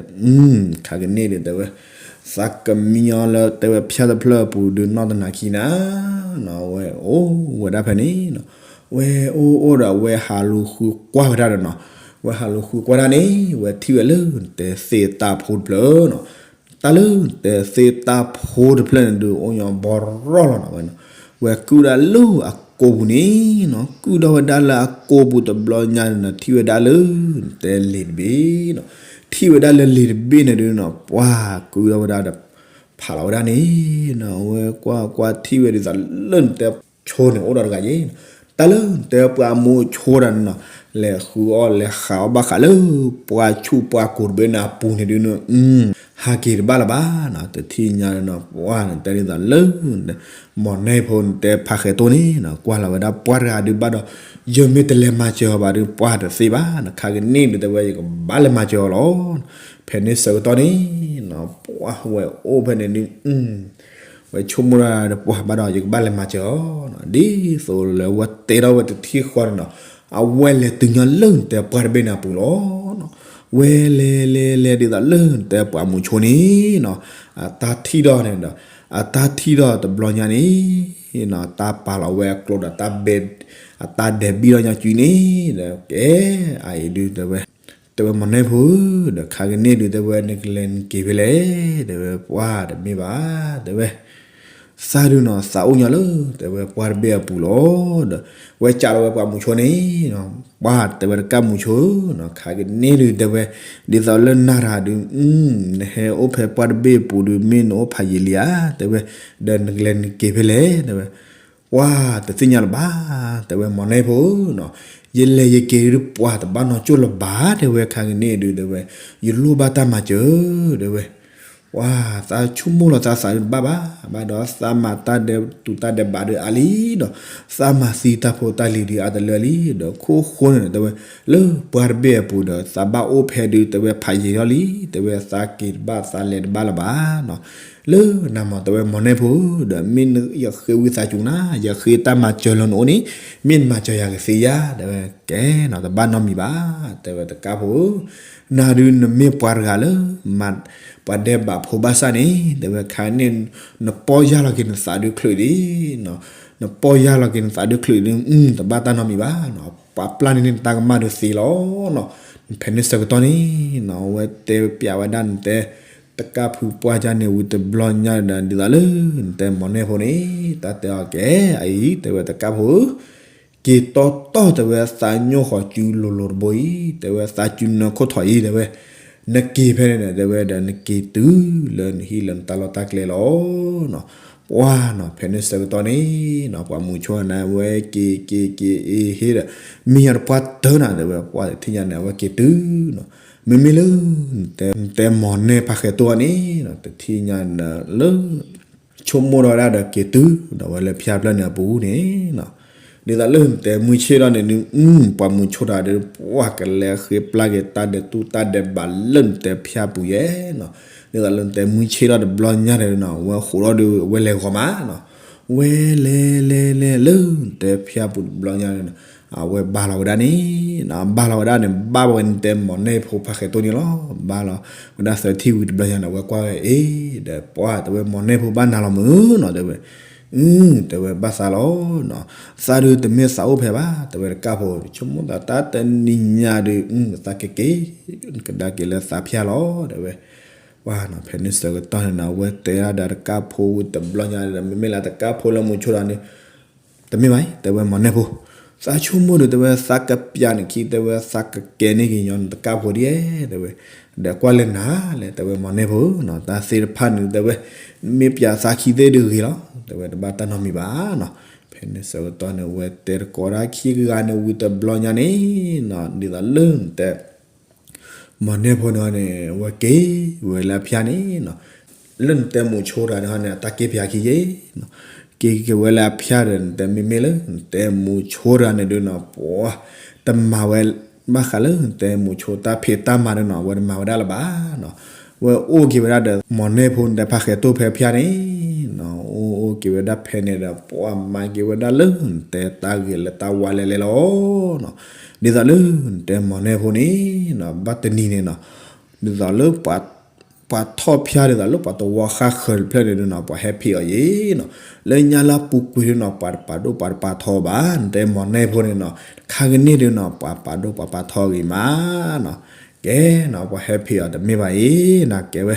ခါကန့ၣ်ဒုးတဲဝဲ သးကမံအီၤလၢတဲဝဲဖၠၣ်တဖျၢၣ်အပူၤဒုး နီၢ်တနၤခံနၤ နီၤ အဝဲအိၣ်ဝဲဒၣ်ဖဲန့ၣ်နီၤ ဝဲအိၣ်အိၣ်ဒီး ဝဲဟးလူၤဃုကွၢ်ဝဲဒၣ်ဒီးနီၤ ဝဲဟးလူၤဃုကွၢ်ဒၣ်န့ၣ် ဝဲထံၣ်ဝဲလၢနတဲသ့ၣ်တၢ်ဖိတဖျၢၣ်နီၤ တၢ်လၢနတဲသ့ၣ်တၢ်ဖိတဖျၢၣ်န့ၣ်ဒုး အိၣ်ညီဘီရီၣ်လီၤနီၤ ဝဲနီၤ ဝဲကုၢ်ဒၣ်လၢအကိာ်ပူၤန့ၣ်နီၤ ကုၢ်ထီၣ်ဝဲဒၣ်လၢအကိာ်ပူၤတဘျီညါန့ၣ်နီၤ ထံၣ်ဝဲဒၣ်လၢ နတဲလ့ၤတဘ့ၣ်နီၤ ထံၣ်ဝဲဒၣ်လၢလ့ၤတဘ့ၣ်န့ၣ်ဒုးနီၤ ပှၤကုၢ်ထီၣ်ဝဲဒၣ်ဒီး ဖးလီၤဝဲဒၣ်န့ၣ်နီၤ ဝဲကွၢ်ကွၢ်ထံၣ်ဝဲဒ်သိးလၢနတဲဆိန့ၣ် အိၣ်ဒီးတဂၤယ့ၣ်နီၤ တၢ်လၢနတဲပှၤမူဆိတၢ်န့ၣ်နီၤ လဲၤဃုအီၣ်လဲၤဃးအီၣ်ဘၣ်ဃးလၢ ပှၤဆူၣ်ပှၤကိာ်တဘ့ၣ်န့ၣ်အပူၤန့ၣ်ဒုးနီၤ ဟးက့ၤတဘၣ်လၢၤဘၣ်နီၤ တထံၣ်ညါနီၤ ပှၤနတဲဒ်သိးလၢ မိၢ်နဲဖိနတဲဖးဃဲၤတိၢ်န့ၣ်နီၤ ကွၢ်လီၤဝဲဒၣ်ပှၤတဂၤဒုးဘၣ်ဒီး ယမ့ၢ်တလဲၤမၤစၢၤအီၤဘၣ်ဒီး ပှၤတသ့ဘၣ်နီၤ ခါကန့ၣ်ဒုးတဲဝဲ ယကဘၣ်လဲၤမၤစၢၤအီၤလီၤ ဖဲန့ၣ်ဆၢကတီၢ်န့ၣ်နီၤ ပှၤဝဲအိၣ်ဖဲန့ၣ်ဒုး ဝဲဆိကမိၣ်တၢ်ဒီး ပှၤဘၣ်ဒီး ယကဘၣ်လဲၤမၤစၢၤအီၤနီၤ ဒ်သိးလၢဝဲတဲထီၣ်ဝဲတထံၣ်ဃီန့ၣ်နီၤ အဝဲလဲၤတုၤညီလၢနတဲပှၤတဘ့ၣ်န့ၣ်အပူၤလီၤနီၤ ဝဲလဲၤလဲၤလဲၤဒ်သိးလၢနတဲပှၤမူဆိန့ၣ်နီၤ အတၢ်ထံၣ်ထီၣ်န့ၣ်ဒီး အတၢ်ထံၣ်ထီၣ်တဘျီညါန့ၣ်နီၤ တၢ်ပာ်လီၤဝဲအကျိဒီး တၢ်ဘဲ အတၢ်ဒဲးဘံၣ်ထီၣ်ညီစုန့ၣ် ဒီးကဲ အအံၤဒုးတဲဝဲ တဲဝဲမိၢ်နဲဖိဧၢ ဒီးခါကန့ၣ်ဒုးတဲဝဲ နကလဲၤနက့ၤဖဲလဲၣ် တဲဝဲ ပှၤတမ့ၢ်ဘၣ် တဲဝဲ သးဒုးနီၤ သးအိၣ်ညီလၢ တဲဝဲပှၤတဘ့ၣ်အပူၤလီၤ ဒီး ဝဲကးလီၤဝဲပှၤမူဆိန့ၣ်နီၤ ပှၤတဲဝဲတကၣ်မူဆိဧၢနီၤ ခါကန့ၣ်ဒုးတဲဝဲ ဒ်သိးလၢနၤတဂၤဒုး နဟဲအိၣ်ဖဲပှၤတဘ့ၣ်အပူၤဒုး မ့ၢ်နအိၣ်ဖးယံာ်လံဧါ တဲဝဲ ဒီးနကလဲၤနက့ၤဖဲလဲၣ် တဲဝဲ ပှၤတသ့ၣ်ညါလၢၤဘၣ် တဲဝဲမိၢ်နဲဖိဧၢနီၤ ယလဲၤယက့ၤဒုး ပှၤတဘၣ်နီၢ်ကၠိၣ်လၢၤဘၣ် တဲဝဲ ခါကန့ၣ်ဒုး တဲဝဲ ယလိၣ်ဘၣ်တၢ်မၤစၢၤ တဲဝဲ ပှၤသးဆိကမိၣ်လီၤသးသးဒုးတဘၣ်ဘၣ် ဘၣ်ဒီးသးမၤတၢ်ဒဲးတူးတၢ်ဒဲးဘးဒုးအါလံဒီး သးမၤသံတၢ်ဖိတၢ်လံၤဒုးအါတလၢလံ ဒီးခိၣ်ဃိန့ၣ် တဲဝဲ လၢပှၤတဘ့ၣ်အပူၤဒီး သးဘၣ်အိၣ်ဖဲဒုး တဲဝဲဖးယံာ်ထီၣ်လံ တဲဝဲသးက့ၤတဘၣ်သးလဲၤတဘၣ်လၢၤဘၣ်နီၤ လၢနၤမး တဲဝဲမိၢ်နဲဖိဧၢ ဒီးမ့ၢ်ယဃ့ဝံသးစူၤနၤ ယဃ့တၢ်မၤစၢၤလၢနအိၣ်န့ၣ် မ့ၢ်နမၤစၢၤယၤကသ့ဧါ တဲဝဲ ကဲနီၤ တဘၣ်နီတမံၤဘၣ် တဲဝဲတကၣ်ဖိဧၢ နၤဒုးနမ့ၢ်ပှၤတဂၤလၢ မၤပှၤဒဲးဘးဖိဘၣ်ဆၣ်န့ၣ် တဲဝဲခါန့ၣ် နပီၢ်ယၢ်လီၤက့ၤနသးဒုးချုးလံ နပီၢ်ယၢ်လီၤက့ၤနသးဒုးချုးလံ တဘၣ်တၢ်နီတမံၤဘၣ်နီၤ ပှၤပျၢ်န့ၢ်န့ၣ်နတၢ်ကမၣ်ဒုးသ့လီၤနီၤ ဖဲန့ၣ်ဆၢကတီၢ်န့ၣ်နီၤ အဝဲတဲပျးဝဲဒၣ်နတဲ တကၣ်ဖုပှၢ်ကၢ်န့ၣ်ဝံၤတဘျီညါဒီး ဒ်သိးလၢနတဲမိၢ်နဲဖိန့ၣ် တၢ်တဲအီၤကဲ အအံၤ တဲဝဲတကၣ်ဖိဧၢ က့ၤတီတီ တဲဝဲသးညိၣ်ဃီၤစုလိၤလိၤတဘိအံၤ တဲဝဲသးစုနၢခိၣ်ထီၣ်အံၤ တဲဝဲ နက့ၤဖဲန့ၣ်ဒီး တဲဝဲဒီးနက့ၤတုၤလၢနဟံၣ်လၢနတၢ်လီၢ်တၢ်ကျဲလီၤနီၤ ပှၤနီၤ ဖဲန့ၣ်ဆၢကတီၢ်န့ၣ်နီၤ ပှၤမူဆိန့ၣ် အဝဲက့ၤက့ၤက့ၤအ့ဟ့ဒီး မ့ၢ်ယၤတပှၢ်တၢၢ်နၤ တဲဝဲ ပှၤတထံၣ်ညါန့ၣ် အဝဲက့ၤတုၤနီၤ မ့မ့ၢ်လၢ နတဲမိၢ်နဲဖးဃဲၤတိၢ်န့ၣ်နီၤ တထံၣ်ညါန့ၣ်လၢ ဆိကမိၣ်ထီၣ်ဝဲဒၣ်ဒီးက့ၤတုၤဒီးဝဲလၢဖၠၣ်ဖျၢၣ်န့ၣ်အပူၤန့ၣ်နီၤ ဒ်သိးလၢနတဲမုၢ်ဆ့ၣ်ထီၣ်န့ၣ်ဒုး ပှၤမူဆိတၢ်ဒုး ပှၤကလဲၤဃ့ပျၢ်က့ၤတၢ်ဒဲးတူးတၢ်ဒဲးဘးလၢနတဲဖၠၣ်ပူၤယဲနီၤ ဒ်သိးလၢနတဲမုၢ်ဆ့ၣ်ထီၣ်တဘျီညါန့ၣ်နီၤ ဝဲဃိးထီၣ်ဒုး ဝဲလဲၤဂီၤမးနီၤ ဝဲလဲၤလဲၤလဲၤလၢနတဲဖၠၣ်ပူၤတဘျီညါန့ၣ်နီၤ အဝဲဘၣ်လီၤဝဲဒၣ်န့ၣ်နီၤ ဘၣ်လီၤဝဲဒၣ်န့ၣ် ဘၣ်ဝဲနတဲမိၢ်နဲဖိဖးဃဲၤတိၢ်န့ၣ်လီၤ ဘၣ်လီၤဝဲဒၣ်သၢထံၣ်ဝံၤတဘျီညါန့ၣ် အဝဲကွၢ်ဝဲအ့ ဒီးပှၤတဲဝဲမိၢ်နဲဖိဘၣ်နၤလီၤမုၢ်နီၤ တဲဝဲ အ တဲဝဲဘၣ်သးလီၤနီၤ သးဒုးတမ့ၢ်သးအိၣ်ဖဲဘၣ် တဲဝဲတကၣ်ဖိ ဆိကမိၣ်သးတၢ်တနံၤညါဒုး သးကက့ၤ ကဒါက့ၤလၢသးဖၠၣ်လီၤ တဲဝဲ ပှၤနီၤ ဖဲန့ၣ်ဆၢကတီၢ်န့ၣ်နီၤ အဝဲတဲဒၣ်ဒီးတကၣ်ဖိဝံၤတဘျီညါဒီး မ့မ့ၢ်လၢတကၣ်ဖိလၢမူဆိတၢ်န့ၣ် တမ့ၢ်ဘၣ်အံၤ တဲဝဲမိၢ်နဲဖိ သးဆိကမိၣ်ဒီး တဲဝဲသးကပျးနခံ တဲဝဲသးကကဲန့ၢ်က့ၤညီနတကၣ်ဖိဒ်လဲၣ် တဲဝဲ ဒီးကွၢ်လၢနၤလဲၣ် တဲဝဲမိၢ်နဲဖိနီၤ တၢ်သ့ၣ်တဖၣ်န့ၣ် တဲဝဲ မ့ၢ်ပျးသးခံသ့ၣ်ဒုးဂ့ၤလီၤ တဲဝဲတဘၣ်တၢ်နီတမံၤဘၣ်နီၤ ဖဲန့ၣ်ဆၢကတီၢ်န့ၣ် ဝဲတဲတကိးတၢ်ခံဂၤန့ၣ်ဝံၤတဘျီညါန့ၣ်နီၤ ဒ်သိးလၢနတဲ မိၢ်နဲဖိန့ၣ်န့ၣ် အဝဲက့ၤဝဲလၢအဖၠၣ်န့ၣ်နီၤ လၢနတဲမူဆိတၢ်န့ၣ်ဟီန့ၣ် အတၢ်က့ၤပျးခံယဲနီၤ က့ၤက့ၤဝဲလၢအဖၠါဒီး နတဲမ့မ့ၢ်လၢ နတဲမူဆိတဂၤန့ၣ်ဒုးနီၤ ပှၤ တမၤဝဲ ဘၣ်ဃးလၢ နတဲမူဆိတၢ်ဖံးတၢ်မၤဒုးနီၤ အဝဲတမၤဝဲဒၣ်လၢၤဘၣ်နီၤ. ဝဲအိၣ်က့ၤဝဲဒၣ်ဒီး မိၢ်နဲဖိ နတဲဖါဃဲးတိၢ်ဖဲဖၠါန့ၣ်နီၤ အိၣ်အိၣ်က့ၤဝဲဒၣ်ဖဲန့ၣ်ဒီး ပှၤမၤက့ၤဝဲဒၣ်လၢ နတဲတၢ်ဂ့ၤလၢတၢ်ဝါလဲလဲလီၤနီၤ. ဒ်သိးလၢ နတဲမိၢ်နဲဖိန့ၣ်နီၤ ဘၣ်တနံၤန့ၣ်နီၤ ဒ်သိးလၢ ပှၤထီၣ်ဖၠါဒ်သိးလၢပှၤသဝီဃၣ်ဃၢၤတဖျၢၣ်န့ၣ်ဒုးနီၤ ပှၤဟဲဖံးအီၤယ့ၤနီၤ လၢညါလၢအပူၤကွံာ်ဒုးနီၤ ပှၤတပာ်ဒိၣ်ပှၤတပာ်ထီဘၣ် နတဲမိၢ်နဲဖိန့ၣ်နီၤ ခါကန့ၢ်ဒုးနီၤ ပှၤပာ်ဒိၣ်ပှၤပာ်ထီဂ့ၤမးနီၤ. ကဲနီၤ ပှၤဟဲဖံးအီၤတမ့ၢ်ဘၣ်အံၤနီၤ ကဲဝဲ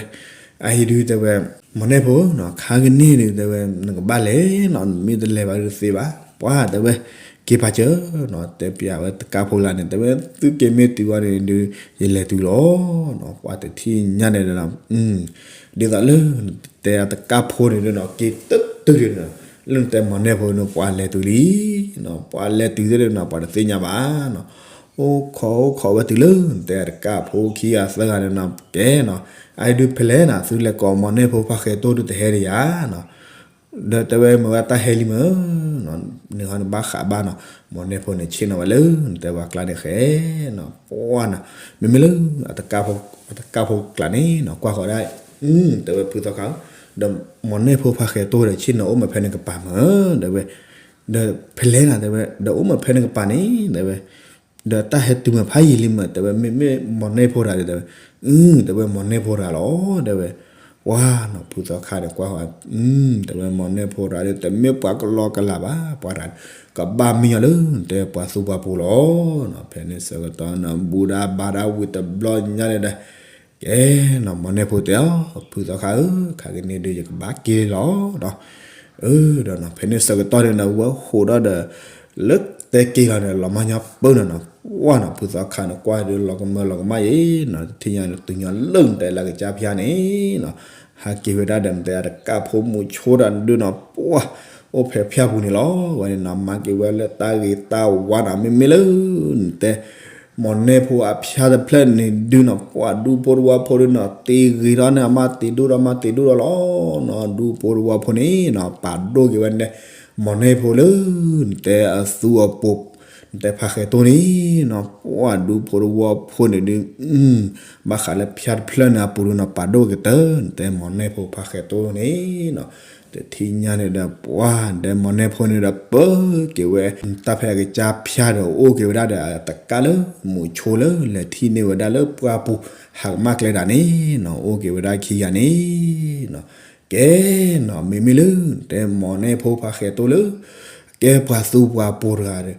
အအံၤဒုးတဲဝဲ မိၢ်နဲဖိနီၤ ခါကန့ၢ်ဒုးတဲဝဲ နကဘၣ်လဲၤနီၤ နမ့ၢ်တလဲၤဘၣ်ဒုးတသ့ဘၣ် ပှၤတဲဝဲ က့ၤပာ်စၢၤနီၤ တဲပၠးဝဲတကးဖိလၢန့ၣ် တဲဝဲ သုက့ၤမ့ၢ်တုၤဝဲန့ၣ်ဒုး ယလဲၤတုၤလီၤနီၤ ပှၤတထံၣ်ညါန့ၣ်ဒီး ဒ်သိးလၢ တဲအတကးဖိန့ၣ်ဒုးနီၤ က့ၤတုၤတုၤဒုးနီၤ လၢနတဲမိၢ်နဲဖိန့ၣ် ပှၤလဲၤတုၤလံနီၤ ပှၤလဲၤတုၤသ့ၣ်ဒုးနီၤ ပှၤတသ့ၣ်ညါဘၣ်နီၤ. အိၣ်ခိးအိၣ်ခိးဝဲတုၤလၢ နတဲအတကးဖိခံဂၤသၢဂၤန့ၣ်နီၤ ကဲနီၤ အအံၤဒုးဖဲလဲၣ်နီၤ သုလဲၤကိးမိၢ်နဲဖိဖါဃဲးတိၢ်ဒုးတဟဲဒံးယၤနီၤ ဒီးတဲဝဲမ့ၢ်ဝဲတၢ်ဟဲလံမ့ၢ်နီၤ နဟီန့ၣ်ဘၣ်ဃးဘၣ်နီၤ မိၢ်နဲဖိန့ၣ်ဆ့ၣ်နီၤဝဲလၢ နတဲပှၤကျါန့ၣ်ဃဲနီၤ ပှၤနီၤ မ့မ့ၢ်လၢ အတကးဖိကျါန့ၣ်နီၤ ကွၢ်ဃီၤဒၣ် တဲဝဲဖုသီခါဧၢ ဒီးမိၢ်နဲဖိဖါဃဲးတိၢ်ဒီး ဆ့ၣ်နီၤအိၣ်မ့ၢ်ဖဲန့ၣ်ကပၤမ့ၢ် တဲဝဲ ဒီးဖဲလဲၣ်နီၤ တဲဝဲ ဒီးအိၣ်မ့ၢ်ဖဲန့ၣ်ကပၤန့ၣ် တဲဝဲ ဒီးတၢ်ဟဲတုၤမ့ၢ်ဖးယံာ်လံမ့ၢ် တဲဝဲ မ့မ့ၢ်မိၢ်နဲဖိတဂၤဒီး တဲဝဲ အ တဲဝဲမိၢ်နဲဖိတဂၤလီၤ တဲဝဲ ပှၤနီၤ ဖုသီခါန့ၣ်ကွၢ်ဃီၤ တဲဝဲမိၢ်နဲဖိတဂၤဒီး တမ့ၢ်ပှၤကလီကလးဘၣ် ပှၤတဂၤ ကဘၣ်မံညီၤလၢ နတဲပှၤသူပှၤပိၤလီၤနီၤ ဖဲန့ၣ်ဆၢကတီၢ်နီၤ ဘူၣ်ဒၣ်ဘါဒၣ်ဝံၤတဘျီညါန့ၣ်ဒီး ကဲနီၤ မိၢ်နဲဖိတဲအီၤ ဖုသီခါဧၢ ခါကန့ၢ်ဒုးယကဘၣ်က့ၤလီၤနီၤ အၢ ဒီးနီၤ ဖဲန့ၣ်ဆၢကတီၢ်န့ၣ်နီၤ ဝဲဟိးဒီးဒီး လၢတဲက့ၤလီၤန့ၣ် လီၤမၢ်ညီပၢၢ်နီၤနီၤ ပှၤနီၤ ဖုသီခါန့ၣ် ကွၢ်ဒုးလီၤကမၢလီၤကမၣ်ယ့ၤနီၤ တထံၣ်ညါန့ၣ်တုၤညီလၢနတဲလၢကစၢ်ဖၠါန့ၣ်နီၤ ဟးက့ၤဝဲဒၣ်ဒီးနတဲအတကးဖိမူဆိတၢ်ဒုးနီၤ ပှၤ အိၣ်ဖဲဖၠါပူၤန့ၣ်လီၤ ဝဲန့ၣ်နီၤ မၤက့ၤဝဲလၢတၢ်ဂ့ၤတၢ်ဝါနီၤ မ့မ့ၢ်လၢ နတဲ မိၢ်နဲဖိအဖၠါတဖျၢၣ်န့ၣ်ဒုးနီၤ ပှၤဒူဖိတဝီဖိဒုးနီၤ တ့ဂ့ၤထီၣ်န့ၢ်အမါတ့ဒိၣ်ထီၣ်မါတ့ဒိၣ်ထီၣ်လီၤနီၤ ဒူဖိတဝီဖိန့ၣ်နီၤ ပာ်ဒိၣ်က့ၤဝဲန့ၣ် မိၢ်နဲဖိလၢ နတဲအသူအပိၤ နတဲဖါဃဲးတိၢ်န့ၣ်နီၤ ပှၤဒူဖိတဝီဖိန့ၣ်ဒုး ဘၣ်ဃးလၢဖၠါတဖျၢၣ်န့ၣ်အပူၤဒုးနီၤ ပာ်ဒိၣ်က့ၤတၢ် နတဲမိၢ်နဲဖိဖါဃဲးတိၢ်န့ၣ်နီၤ တထံၣ်ညါန့ၣ်ဒီး ပှၤ နတဲမိၢ်နဲဖိန့ၣ်ဒီး ပၢက့ၤဝဲ တၢ်ဖဲအကစၢ်ဖၠါဒီး အိၣ်က့ၤဝဲဒၣ်ဒီးအတကးလၢ မူဆိလၢ လဲၤထံၣ်န့ၢ်ဝဲဒၣ်လၢပှၢ်ပူၤ ဟးကမၣ်ကျဲဒၣ်န့ၣ်နီၤ အိၣ်က့ၤဝဲဒၣ်ခံဂၤန့ၣ်နီၤ ကဲနီၤ မ့မ့ၢ်လၢ နတဲမိၢ်နဲဖိဖါဃဲးတိၢ်လၢ ကဲပှၤသူပှၤပိၤတဂၤဒီး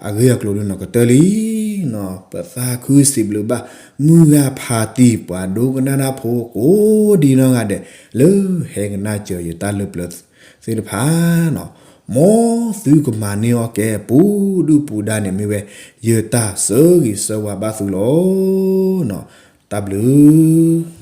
အဂ့ၢ်အကျိၤဒုးနီၤ ကတၢၢ်လံနီၤ ပသးခုစံးဘျုးဘၣ် မုၢ်ဂၤဖးတံၢ်ပှၤဒိကနၣ်တၢ်ဖိကိးဒံနီၢ်ဂၤဒဲး လၢဟဲကနၣ်စၢၤယတၢ်လၢပျၢၤသ့ၣ်တဖၣ်နီၤ မ်သုကမၤန့ၢ်အီၣ်ကဲပူၤဒုၣ်ပူၤဒါန့ၣ်မ့ၢ်ဝဲ ယတၢ်ဆၢဂ့ၤဆၢဝါဘၣ်သုလီၤနီၤ တၢ်ဘျုး